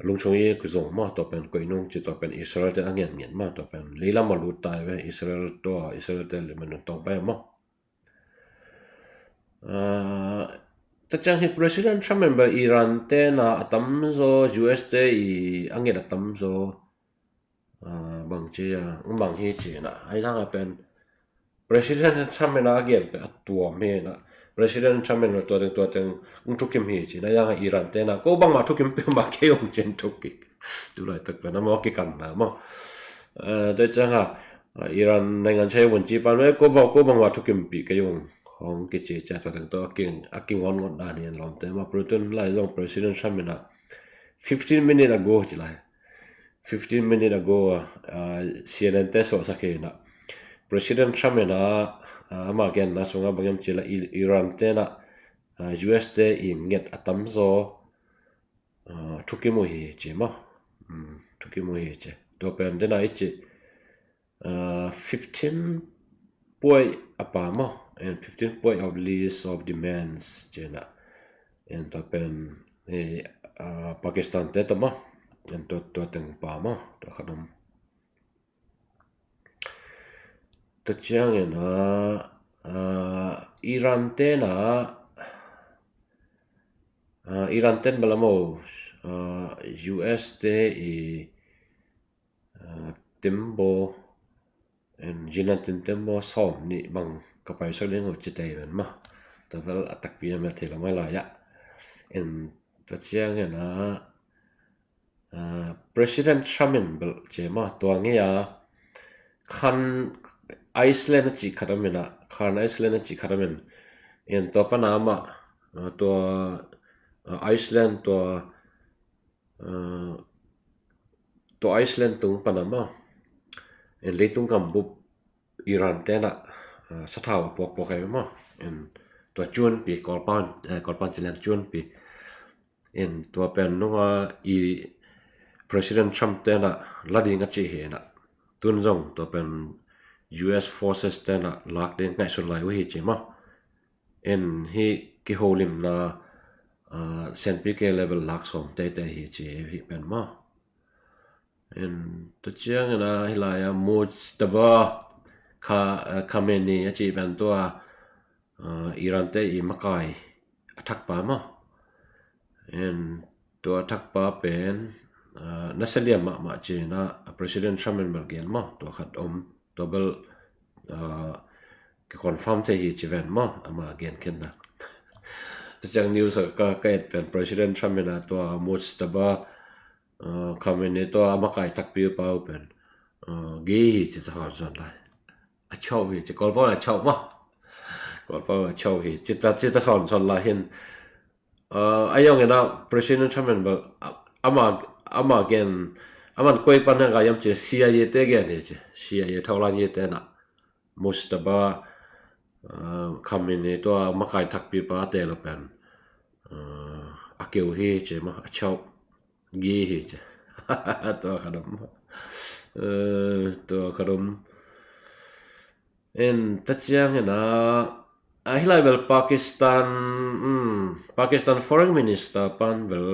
lungchung i ku zong maw, tua pen koih nung ci, tua pen Israel te a ngen ngen maw, tua pen leilam a lut tai ve, Israel tua, Israel te Lebanon tawng pai maw. Ah, tua ciang hi President Trump in bel Iran te na a tamzaw, U S te i a nget a tamzaw, ah, bang ci a, bang hi ci na, ai dang a pen President Trump in a gen pen a tuam hi na. President Trump in tua teng, tua teng, ung thukim hi ci na, yang Iran te na ko bangmah thukim peuhmah kei ung cin thukik. Tulaitak pen a maw kikan na maw. Eh, tua ciang a, ah, Iran naingan chai vun ci pan ve, ko bang, ko bangmah thukim pi kei ung. Hong kici cia tua teng tua king, a king on ngot dan hi an lawm te maw. Puritun lai zong President Trump in a fifteen minute ago ci lai. Fifteen minute ago, ah, C N N te suahsak hi na. President Trump in a, ah, ama genna sungah bang hiam ci la I-, Iran te na, ah, U S te i nget a tamzaw, ah, thukim uh hi ci maw. Hmm, thukim uh hi ci. Tua pen dena i ci, ah, fifteen point a pa maw. And fifteen point of list of demands ci na. And tua pen, eh, ah, Pakistan te tawh maw. And tua, tua teng pa maw. Tua khat om. Tua ciangin, ah, ah, Iran te na, ah, Iran ten bel a maw, ah, U S te i, ah, tembaw, en, Iran ten tembaw sawm nih bang ka paisak ding uh ci tei ven maw. Tua bel a takpi a mel thei lo mai lai ah. En, tua ciangin, ah, ah, President Trump in bel ci maw, tua ngei a Khan Island a cih khat om in ah, Khan Island a cih khat om in. En, tua pan a amah, ah, tua, ah, Iceland tua, ah, tua Iceland tung pan a maw. En, leitung gambup Iran te na, ah, sathau a puakpuak ai maw. En, tua cunpi, Kawlpan, eh, Kawlpan ci leng cunpi. En, tua pen nunga i President Trump te na la ding a ci hi na. Tun zong tua pen U S forces te na lak ding ngaihsun lai uh hi ci maw. En, hi kiholimna, ah, senpi ke level lak sawm teitei hi ci hi pen maw. En, tua ciangin a hi lai a Mujtaba Kha-, eh, Khamenei a cih pen tua, ah, Iran te i makai a thakpa maw. En, tua thakpa pen, ah, nasa liam mahmah ci na, President Trump in bel gen maw, tua khat om, tua bel, ah, ki confirm thei hi ci ven maw, ama gen khin na. Tua ciang news a ka, ka et pen President Trump in a tua Mujtaba, ah, Khamenei tua a makai takpi pa uh pen, ah, gay hi ci ta sawn sawn lai. A chau hi ci, Kawlpau a chau maw. Kawlpau a chau hi ci ta, ci ta sawn sawn lai hin. Ah, a yong ena President Trump in bel, ah, ama, ama gen, aman koi pan hang ka yam ci C I A te gen hi ci. C I A thaulai ye te na. Mujtaba, ah, Khamenei tua makai takpi pa te lo pen, ah, a keu hi ci maw, a chau. Gay hi ci. Tua khat om. Eh, tua khat om. En, tua ciangin a, a hi lai bel Pakistan, um, Pakistan Foreign Minister pan bel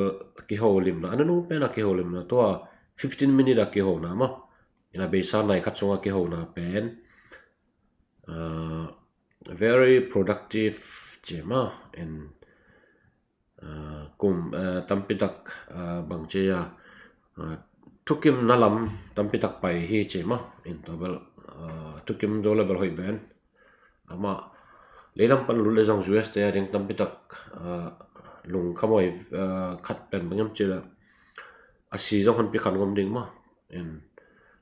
kiholimna, a nunung pen a kiholimna tua fifteen minute a kihona maw. En, a beisa nai khat sunga kihona pen, ah, very productive ci maw. En, ah, kum, ah, tampi tak, ah, bang ci a, ah, thukimna lam tampi tak pai hi ci maw. En, tua bel, ah, thukim zo le bel hoih ven. Ama leilam pan lut le zong U S te a ding tampi tak, ah, lungkham hoih, ah, khat pen bang hiam ci le a si zong hon pi khan ngom ding maw. En,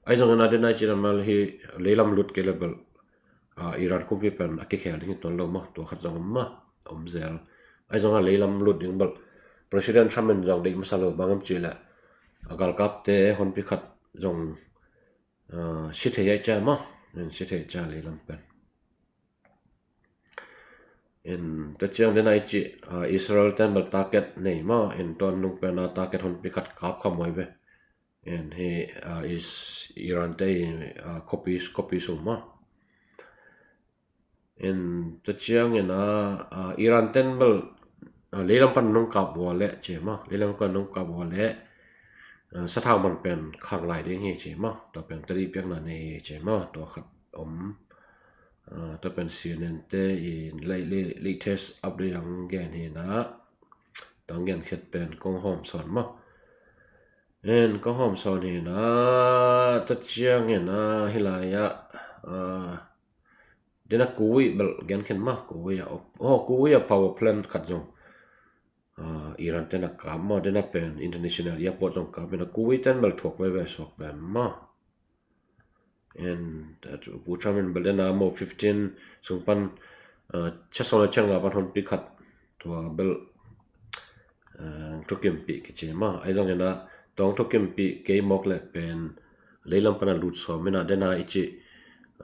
ai zong en a den ai ci na mal hi leilam lut ke le bel, ah, Iran kumpi pen a kikhel ding hi tuan lo maw, tua khat zong om maw, om zel. Ahi zongin a leilam lut ding bel President Trump in zong deih masa lo, bang hiam cih leh a galkapte honpi khat zong, ah, si thei ahih ciang maw, in si thei ahih ciang leilam pen. In tua ciang den a i cih, ah, Israel ten bel target nei maw, in tua nung pen a target honpi khat kap kha mawi ve. In hi, ah, is Iran te i, ah, copy, copy sung maw. In tua ciangin a, ah, Iran ten bel, ah, leilam pan nung kap ua leh ci maw, leilam pan nung kap ua leh, ah, sathau man pen khang lai ding hi ci maw, tua pen tadi piakna nei hi ci maw, tua khat om. Ah, tua pen C N N te i late, late, latest update ang gen hi na, tang gen khiat pen kong hawm sawn maw. En, ka hawm sawn hi na, tua ciangin a hi lai ah, ah, den a Kuwait bel gen khin maw, Kuwait ah, oh, Kuwait ah power plant khat zong, ah, Iran ten a kap maw, den a pen international airport zong kap in a Kuwait ten bel thuak veve suak ve maw. En, tua Pu Trump in bel den a maw fifteen sung pan, ah, chia sawm le chia nga pan honpi khat tua bel, ah, thukimpih kici maw. Ahi zongin a tua thukimpih kei mawk leh pen leilam pan a lut sawm in a den a i cih,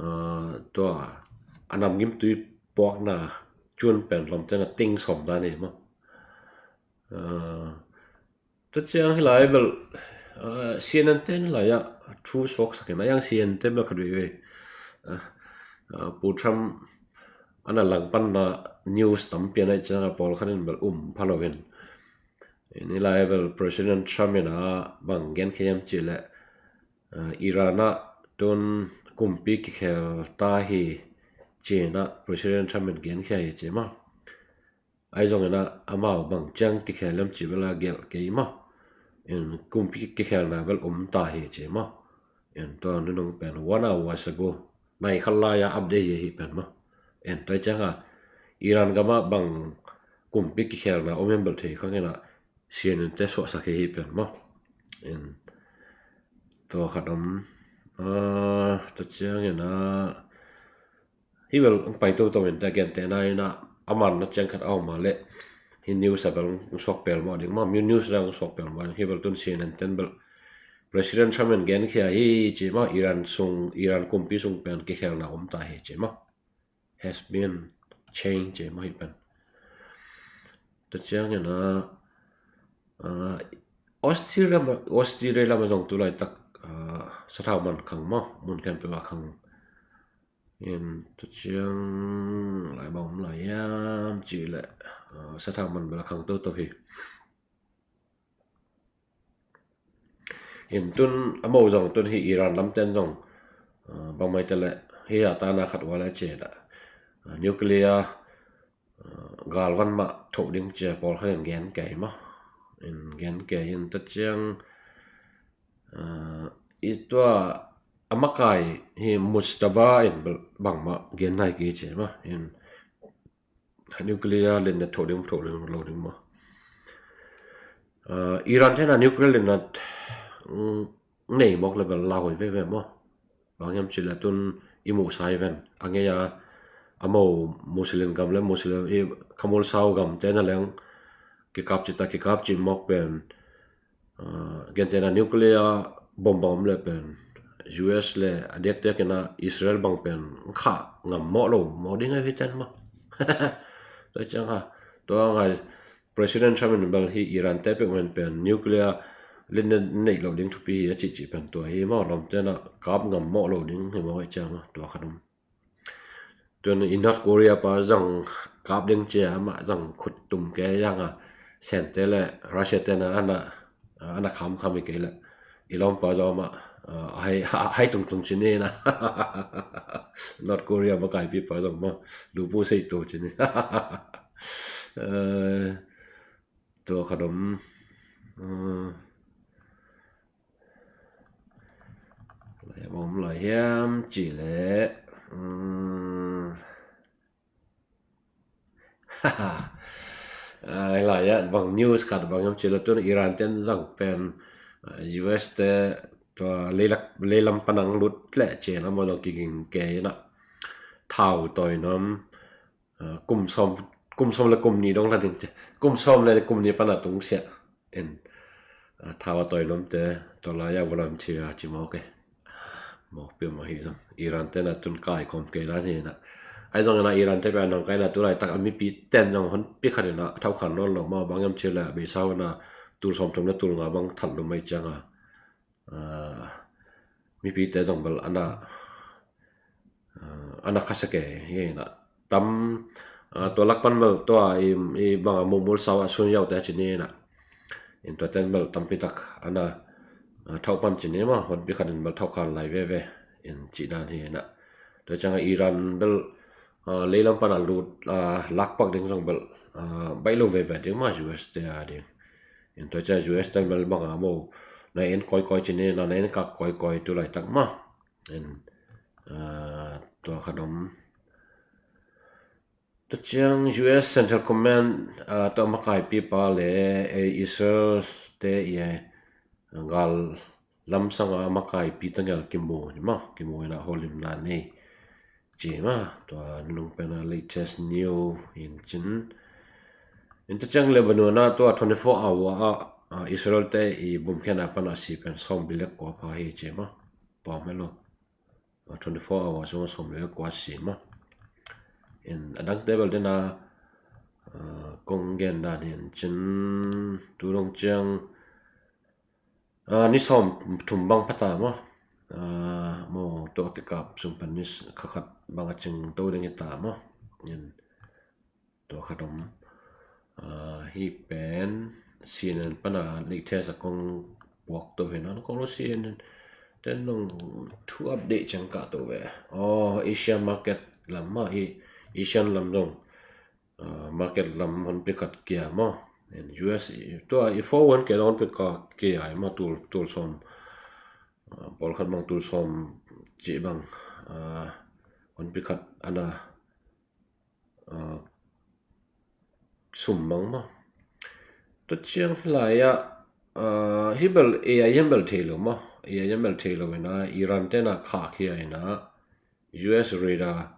ah, tua a namgimtui puakna cun pen lawmte na ting sawm dan hi maw. Ah, tua ciang hi lai bel, ah, C N N te hi lai ah thu suaksak in a, yang C N N te bel khat veve. Ah, ah, Pu Trump ana langpanna news tampi a neih ciang a pawlkhat in bel um pha lo in. In hi lai bel President Trump in a bang genkhia hiam cih leh, ah, Iran ah tun kumpi kikhel ta hi ci in a President Trump in genkhia hi ci maw. Ahi zongin a amau bang ciang kikhel hiam cih bel a gelh kei maw. In kumpi kikhelna bel om ta hi ci maw. In tua nunung pen one hour ago, nai khat lai a update hi hi pen maw. In tua ciang a Iran gam ah bang kumpi kikhelna om hiam bel thei kha ngei in a C N N te suaksak hi hi pen maw. In tua khat om, ah, tua ciangin a hi bel ang pai toto in te gentehna in a, a manna ciang khat a om a leh hi news a bel ang suak pel mawk ding maw, news a ang suak pel mawk ding. Hi bel tun C N N ten bel President Trump in genkhia hi ci maw, Iran sung, Iran kumpi sung pen kikhelna om ta hi ci maw. Has been changed ci maw hi pen. Tua ciangin a, ah, Australia, Australia lam a zong tu laitak, ah, sathau man khang maw, mun khempeuh ah khang. In tua ciang lai bang om lai hiam cih leh, ah, sathau man bel a khang toto hi. In tun a mo zong tun hi Iran lamten zong, ah, bangmai te leh hi a tana khat ua leh ci a, ah, nuclear, ah, galvan mah thoh ding ci a pawlkhat in gen kei maw. In gen kei in tua ciang, ah, i tua a makai hi Mujtaba in bel bangmah gen nai kei ci maw. In nuclear linnet thoh ding, thoh ding lo ding maw. Ah, Iran ten a nuclear linnet, mm, nei mawk leh bel lauhuai veve maw. Bang hiam cih leh tun i muhsa hi ven. A ngei a, a mo Muslim gam leh Muslim i khamul sau gamte na leng kikap cih ta, kikap cih mawk pen, ah, gentehna nuclear bomb bang om leh pen U S leh a diakdiak in a Israel bang pen khah ngam mawh lo mawk ding a hi ten maw. Tua ciang a, tua ngai President Trump in bel hi Iran te peuh men pen nuclear linnet neih lo ding thupi hi a cihcih pen tua hi maw, lawmte na kap ngam mawh lo ding hi maw, tua khat om. Tuan i North Korea pa zong kap ding ci a, amah zong khut tum kei a, Sente leh Russia te na ana, ana khamkham hi kei leh i lawmpa zong amah, ah, a hai, a hai tungtung ci ni na. North Korea makaipi pa zong mah lupu sei to ci ni. Eh, tua khat om. Eh, lai a bang om lai hiam cih leh, mm, ai lai ah bang news khat bang hiam cih leh tun Iran ten zang pen, ah, U S te tua leilak, leilam pan ang lut leh ci a, amau zong kiging kei in a, thau tawi nuam, ah, kum sawm, kum sawm le kum nih dong la ding ci. Kum sawm le kum nih pana tungsiah in, ah, thau a tawi nuamte tua lai-ah volunteer ci mawk e. Mawk pia mawk hi zong Iran te na tun kai khawm kei dan hi na. Ahi zong ina Iran te pia nong kai na tu laitak a mipi ten zong hon pi khat ina thau khan nawn lo ma bang em ci le beisa ina tul sawm thum le tul nga bang that lo mai cianga, ah, mipite zong bel ana, ah, ana khasa kei hi na. Tam, ah, tua lak pan bel tua i, i banga mumul sau a sun yau te ci ni na. In tua ten bel tampi tak ana, ah, thau pan ci ni ma, hon pi khat in bel thau khan lai veve in ci dan hi na. Tua cianga Iran bel, ah, leilam pana lut, ah, lakpak ding zong bel, ah, baih lo veve ding ma U S te a ding. In tua ciang U S te bel banga mo na en kawikawi ci ni na, na en kak kawikawi tu laitak ma. In, ah, tua khat om. Tua ciang U S Central Command, ah, tua makaipipa le, eh, Israel te i, eh, gal lamsanga makaipi tangel kimu ni ma, kimu ina holimna nei ci ma. Tua nunung pena latest new in cin. In tua ciang Lebanon a tua twenty-four hour a, ah, Israel te i bumkhiana pana si pen sawm bilek kua pha hi ci ma. Tua melo. Twenty-four hours sunga sawm le kua si ma. In a dangte bel dena, ah, kong gen dan hi in cin tu dong ciang, ah, ni sawm thum bang phata ma. Ah, mo tua kikap sung pan ni kha khat bang a cing to ding hi ta ma. In tua khat om. Ah, hi pen C N N pana latest a kong puak to hi na, kong lo C N N ten nong thu update ciang kah to ve. Oh, Asia market lam ma, i Asian lam dong, ah, market lam hon pi khat kia ma. And U S i, tua i foreign ke hon pi khat kia ai ma tul, tul sawm. Ah, pawlkhat bang tul sawm ci bang, ah, hon pi khat ana, ah, sum mang ma. Tua ciang hi lai-ah, ah, hi bel A I hiam bel thei lo ma. A I hiam bel thei lo ina Iran tena khah khia ina U S radar,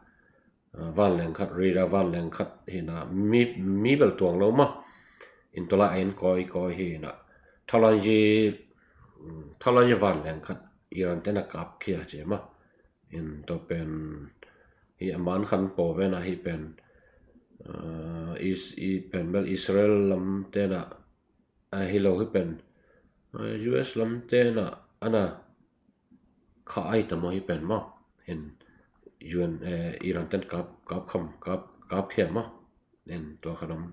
ah, vanleng khat, radar vanleng khat hina mi, mi bel tuang lo ma. In tua lai a en kawikawi hina. Thalanyi, mm, thalanyi vanleng khat Iran tena kap khia ci ma. In tua pen hi a man khan paw vena hi pen, ah, is, i pen bel Israel lam tena, ah, hi lo hi pen, ah, U S lam tena ana kha ai ta maw hi pen maw. In U N, eh, Iran ten kap, kap kham, kap, kap khia maw. In tua khan om.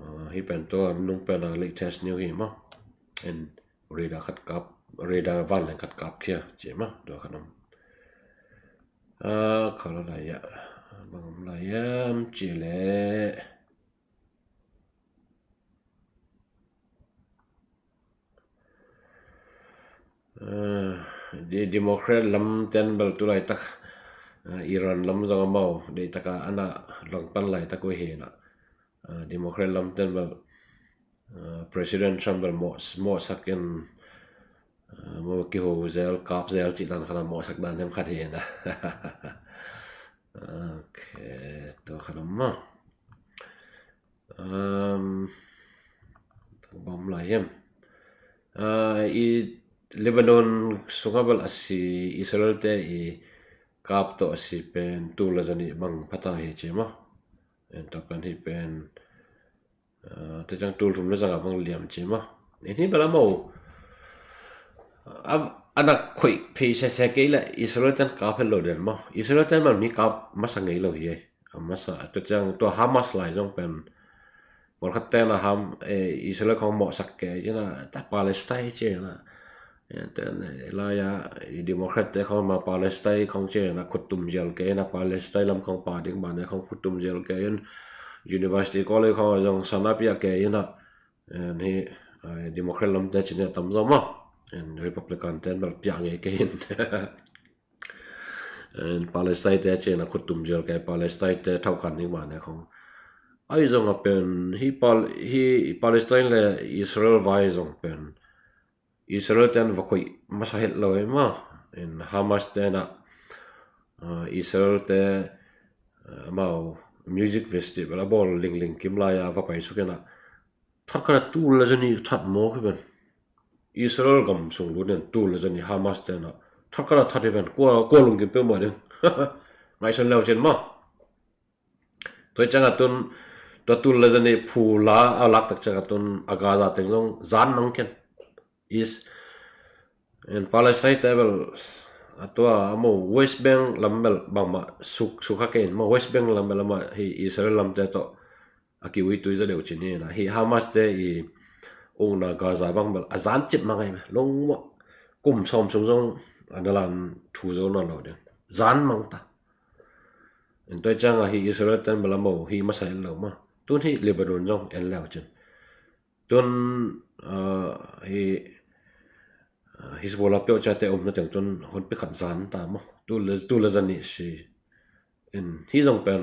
Ah, hi pen tua nung pen a latest new hi maw. In radar khat kap, radar vanleng khat kap khia ci ma, tua khan om. Ah, kha lo lai ya, bang om lai ya, am ci le. Ah, di, Democrat lam ten bel tu laitak, ah, Iran lam zong amau deihtaka ana long pan laitak uh hi na. Ah, Democrat lam ten bel, ah, President Trump bel mawh, mawhsak in, ah, maw kiho zel, kap zel cih dan khan a mawhsak dan nem khat hi na. Ok, tua khan om maw. Um, bang om lai hiam. Ah, i Lebanon sunga bel a si Israel te i kap tawh a si pen tul le zanih bang phata hi ci maw. En tua pen hi pen, ah, te ciang tul thum le zanga bang liam ci maw. En hi bel a maw. A, ana khoih phei sese kei le Israel ten kap het lo den maw. Israel ten bel mi kap masa ngei lo hi ei. A masa, tua ciang tua Hamas lai zong pen. Pawlkhat ten a ham, eh, Israel khong mawhsak kei ina, ta Palestine ci ina. Eh, ten, eh, lai a, i Democrat te khong ma Palestine khong ci ina, khut tum zial kei ina, Palestine lam khong pa ding ma ne khong khut tum zial kei in, University College khong zong sana pia kei ina. En hi, eh, Democrat lam te ci ina tam zaw maw. En Republican ten bel pia ngei kei in. En Palestine te ci ina khut tum zial kei Palestine te thau khan ding ma ne khong. Ai zong a pen, hi Pal-, hi Palestine le Israel vai zong pen. Israel ten va khoih masa het lo ei maw. En Hamas tena, ah, Israel te, ah, amau, music festival a bawl lingling kim lai-a va pai suk in ah, that khat a tul le zanih that mawk hi ven. Israel gam sung lut in tul le zanih Hamas te in ah that khat a that hi ven. Kua, kua lungkim peuhmah ding. Ngaihsun leu cin maw. Tua ciangah tun tua tul le zanih phu la a lak tak ciangah tun a Gaza teng zong zan mang ken. Is in Palestine te bel a tua a mo West Bank lam bel bangmah suk, suk kha kei in maw, West Bank lam bel amah hi Israel lam te tawh a ki uitui zaw deuh cin hi na. Hi Hamas te i ukna Gaza bang bel a zan cip mang ai, lungmawh kum sawm sung zong a na lan thu zo nawn lo ding. Zan mang ta. In tua ciangah hi Israel ten bel a mo hi masa en lo maw. Tun hi Lebanon zong en leu cin. Tun ah, hi ah, Hezbollah peuh ciate omna teng tun hun pi khat zan ta maw. Tul le, tul le zanih si. In hi zong pen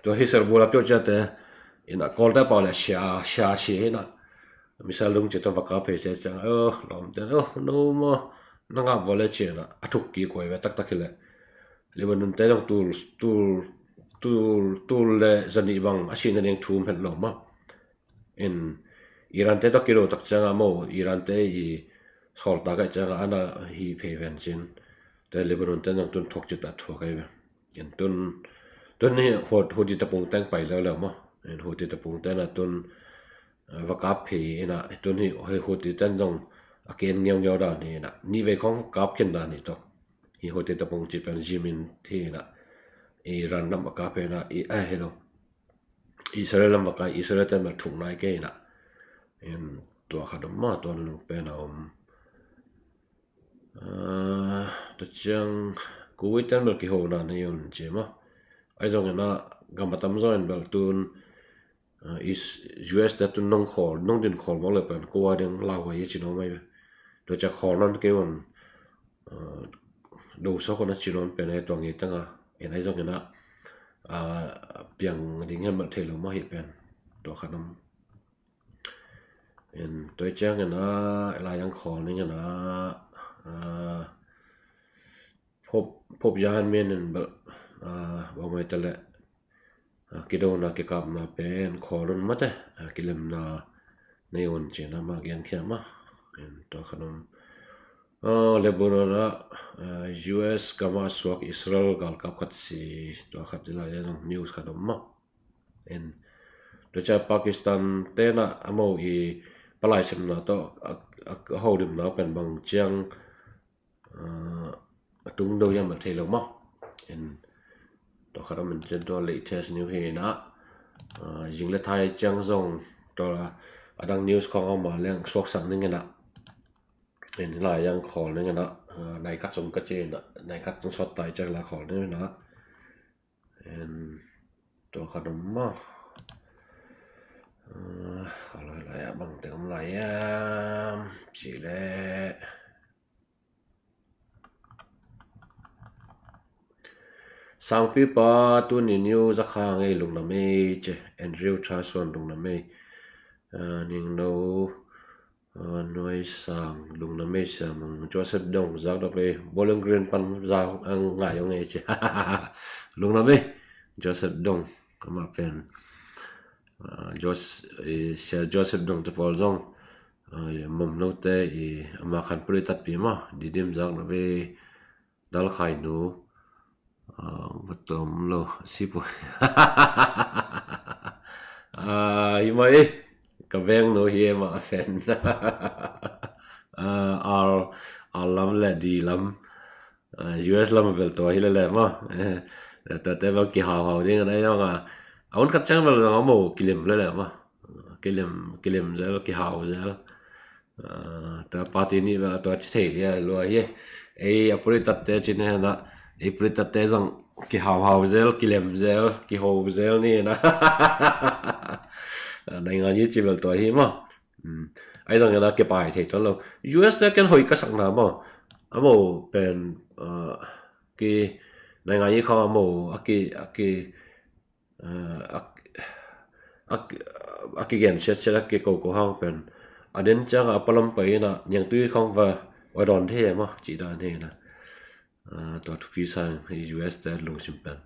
tua Hezbollah peuh ciate in a Kawlte pau le sia, sia si hi na. Missile lung ci tawh va kap phei cia ciang, oh, lawmte, oh, no maw, na ngap vua le ci in a thuk kik huai ve taktak hi leh. Lebanon te zong tul, tul, tul, tul le zanih bang a sihna ding thu om het lo maw. In Iran te tawh kido tak ciangah maw, Iran te i sawltak ai ciangah ana hi phei ven cin. Tua Lebanon te zong tun thuak cih ta thuak ai ve. In tun, tun hi Houthi, Houthi tapung teng pai leuleu maw. In Houthi tapung tena tun ah, va kap phei ina, tun hi, hi Houthi ten zong a ken ngeungeu dan hi ina, nih vei khong kap khin dan hi tawh. Hi Houthi tapung cih pen Yemen hi ina, Iran lam a kap phei ina, i, ah, hello. Israel lam va kai, Israel ten bel thuk nai kei ina. In tua khat om maw, tua nunung pen a om. Ah, tua ciang Kuwait ten bel kihona nei un ci maw. Ai zong ina gam a tam zaw in bel tun ah, is U S te tun nong khawl, nong din khawl mawk le pen kua ding lauhuai i ci nuam ai ve. Tua ciang khawl nawn kei un, ah, do sawk un a ci nuam pen he tua ngei tanga. En ai zong ina, ah, piang ding hem bel thei lo maw hi pen. Tua khat om. En tua ciang ina, lai ang khawl ning ina, ah, Pope, Pope Johan men in bel, ah, bang mai ta le, ah, kidona kikapna pen khawl un mate, ah, kilemna nei un cina ma gen khia ma. En tua khat om. Ah, Lebanon ah, ah, U S gama suak Israel galkap khat si, tua khat ila ya zong news khat om ma. En tua ciang Pakistan tena a mo i palai semna tawh a, a, a holimna pen bang ciang ah, a tung do hiam a thei lo maw. En tua khat a man cian tua latest news hi ina, ah, zing le thai ciang zong tua a dang news khong a ma leng suaksak ning ina. En lai yang khawl ning ina, ah, nai khat zong ka ci ina, nai khat zong sawt tai ciang la khawl ning ina. En tua khat om maw. Ah, khawl lai lai a bang teng om lai a ci le. Sangpipa tuni niu zakha ngei lungna mei ce. Andrew Tha Suan lungna mei. Ah, ning no, ah, nuai sang lungna mei siamang. Joseph Dong zak da pei. Bowling Green pan zak ang ngai ong ngei ce. Lungna mei. Joseph Dong. Kama pen. Ah, Jos-, eh, Sia Joseph Dong te pawl zong. Ah, mom no te i ama khan puri tatpi ma. Didim zak na ve. Dal khai nu. Ah, va tom lo. Sipu. Ah, hi mai. Ka veng nu hi ma sen. Ah, al, al lam le di lam. Ah, U S lam bel tua hi le le ma. Eh, tua te bel kihau hau ding a na yong a. A un khat ciang bel zong a mo kilim le le ma. Kilim, kilim zel, kihau zel. Ah, tua party nih bel tua ci thei lia lua hi. Ei a puritat te ci ne na. Ei puritat te zong kihau hau zel, kilim zel, kihau zel ni na. Ah, naingan yi ci bel tua hi ma. Hmm. Ai zong ina kipai thei tuan lo. U S te ken hoi ka sakna maw. A mo pen, ah, ki naingan yi khong a mo a ki, a ki, ah, a, a, a kigen siat siat a kiko ko hang pen. A den ciang a palam pai ina niangtui khong va, va dawn thei maw ci dan thei na. Ah, tua thupi sang hi U S te lungsim pen.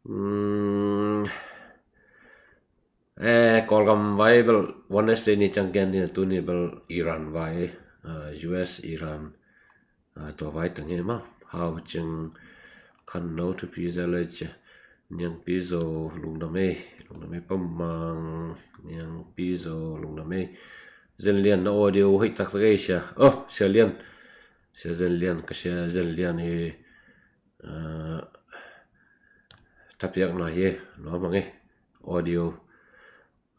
Mm, eh, Kawlgam vai bel Wednesday ni ciang gen ni, tuni bel Iran vai, ah, U S Iran, ah, tua vai teng hi mah. Hau Cing, Khan No, Thupi Zalai ci, Niang Pi Zo, lungdam ei, lungdam ei pamang, Niang Pi Zo, lungdam ei. Zen Lian, na audio hoih taktak ei sia. Oh, Sia Lian. Sia Zen Lian, ka Sia Zen Lian hi, ah, thapiakna hi, nuam hang ei, audio.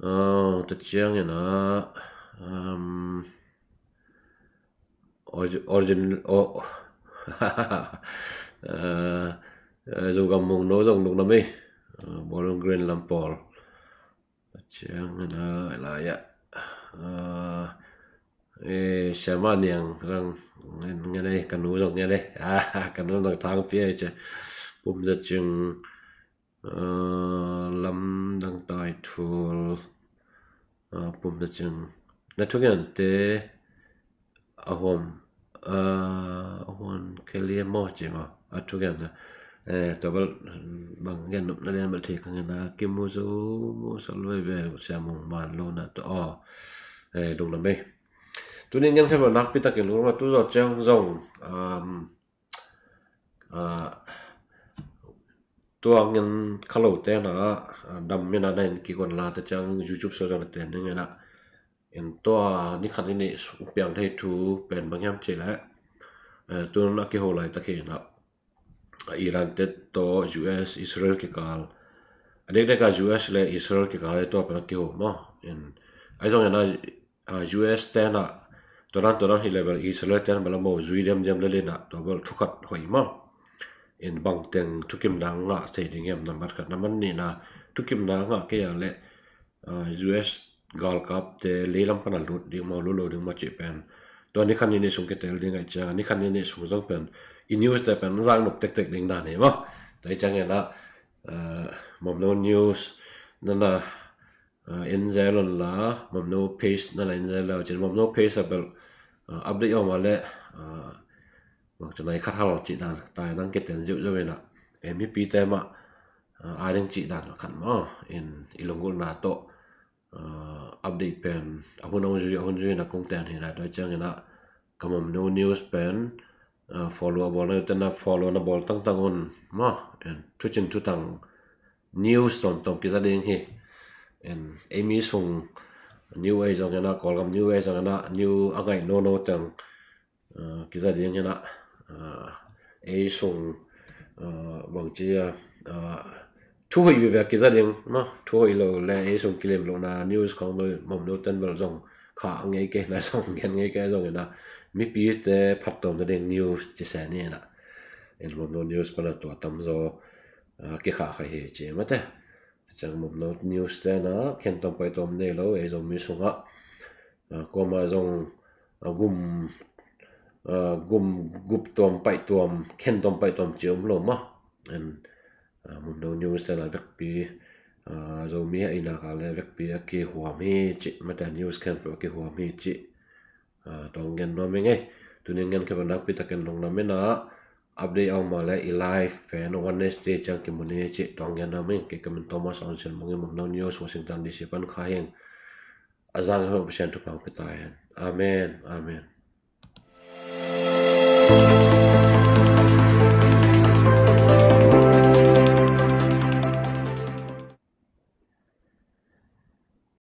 Ah, tua ciangin ah, um, orgi-, origin, oh, ah, ah, Zogam Mung No zong lungdam ei. Ah, Bawlung Green Lam Pawl. Tua ciangin ah, lai ah. Ah, eh, Siama Niang zong ngen, ngen ei, ka nu zong ngen ei. Ah, ka nu zong thang pi ei ci. Pum Za Cing, ah, Lamdang Tai Thul, ah, Pum Za Cing. Na thugente a huam, ah, a huan khe liam maw ci maw. A thugen na. Eh, tua bel, bang gen nop na lian bel thei ka ngen a, Kimu Zo, Mu Sal Veve, Sia Mung Man Lo na tua, oh. Eh, lungdam ei. Tuni ngen khe bel nakpi takin lungdam, tu zawh ciang zong, um, ah, tua ngen kha lote na, ah, dam mina na in kikon la te ciang YouTube so zong na ten ngen a. In tua ni khat ni nih sung piang thei thu pen bang hiam cih leh, eh, tun a kiho laitak hi in ah, Iran te tawh U S Israel kikal, a dekdek a U S le Israel kikal hi, tua pen a kiho maw. In, ahi zongin ah, ah, U S te in ah tua dan tua dan hi leh bel Israel te in bel a mo zui diamdiam lel in ah, tua bel thu khat hoih maw. In bangteng thukim dang ngah thei ding hiam, nambat khat. Nambat nihna, thukim dang ngah kei a leh, ah, U S galkapte leilam pan a lut ding maw, lut lo ding maw cih pen tua ni khat ni nih sung kitel ding ahih ciang, ni khat ni nih sung zong pen i news te pen zak nop tektek ding dan hi maw. Tua hi ciangin ah, ah, Mamno News na na, ah, en zel un la, Mamno Page na na en zel le uh cin, Mamno Page a bel, ah, update om a leh, ah, bang ci, nai khat hal cih dan tai nang kiten ziuziau in ah, eh, mipite mah, ah, a ding cih dan khat maw. In i lunggulhna tawh, ah, update pen a hun a hun zui, a hun zui in ah kong ten hi lai. Tua hi ciangin ah ka Mamno News pen, ah, follow a bawl na uh te in ah follow na bawl tangtang un maw. In thucin thutang news tawmtawm kiza ding hi. In ei mi sung news ahi zongin ah, Kawlgam news ahi zongin ah, news a ngaih nono teng, ah, kiza ding hi in ah, ah, ei sung, ah, bang ci a, ah, thu hoih vive kiza ding maw. Thu hoih lo le ei sung kilem lohna news khawng lo, Mamno ten bel zong kha ngei kei na, zong gen ngei kei zongin ah, mipite phattuamna ding news ci se ni in ah. In Mamno News pan a tua tamzaw, ah, kikhah kha hi ci mate. Ciang Mamno News te in ah khen tawm pai tawm nei lo, ei Zomi sungah, ah, kuamah zong, ah, gum, ah, gum gup tuam pai tuam, khen tuam pai tuam ci om lo maw. In, ah, Mamno News te in ah vekpi, ah, Zomi a ina ka le vekpi a kihuam hi ci mate, news khempeuh a kihuam hi ci. Ah, tua hong gen nuam ing ei. Tuni ngen khe bel nakpi takin lungdam in ah, update a om a leh i live pen Wednesday ciang kimu ni ci, tua hong gen nuam ing. Kei ka min Thomas Aung Sian Mung hi, Mamno News, Washington D C pan kha hi ing. A zang a hong Pasian thupha hong pia ta hen. Amen. Amen.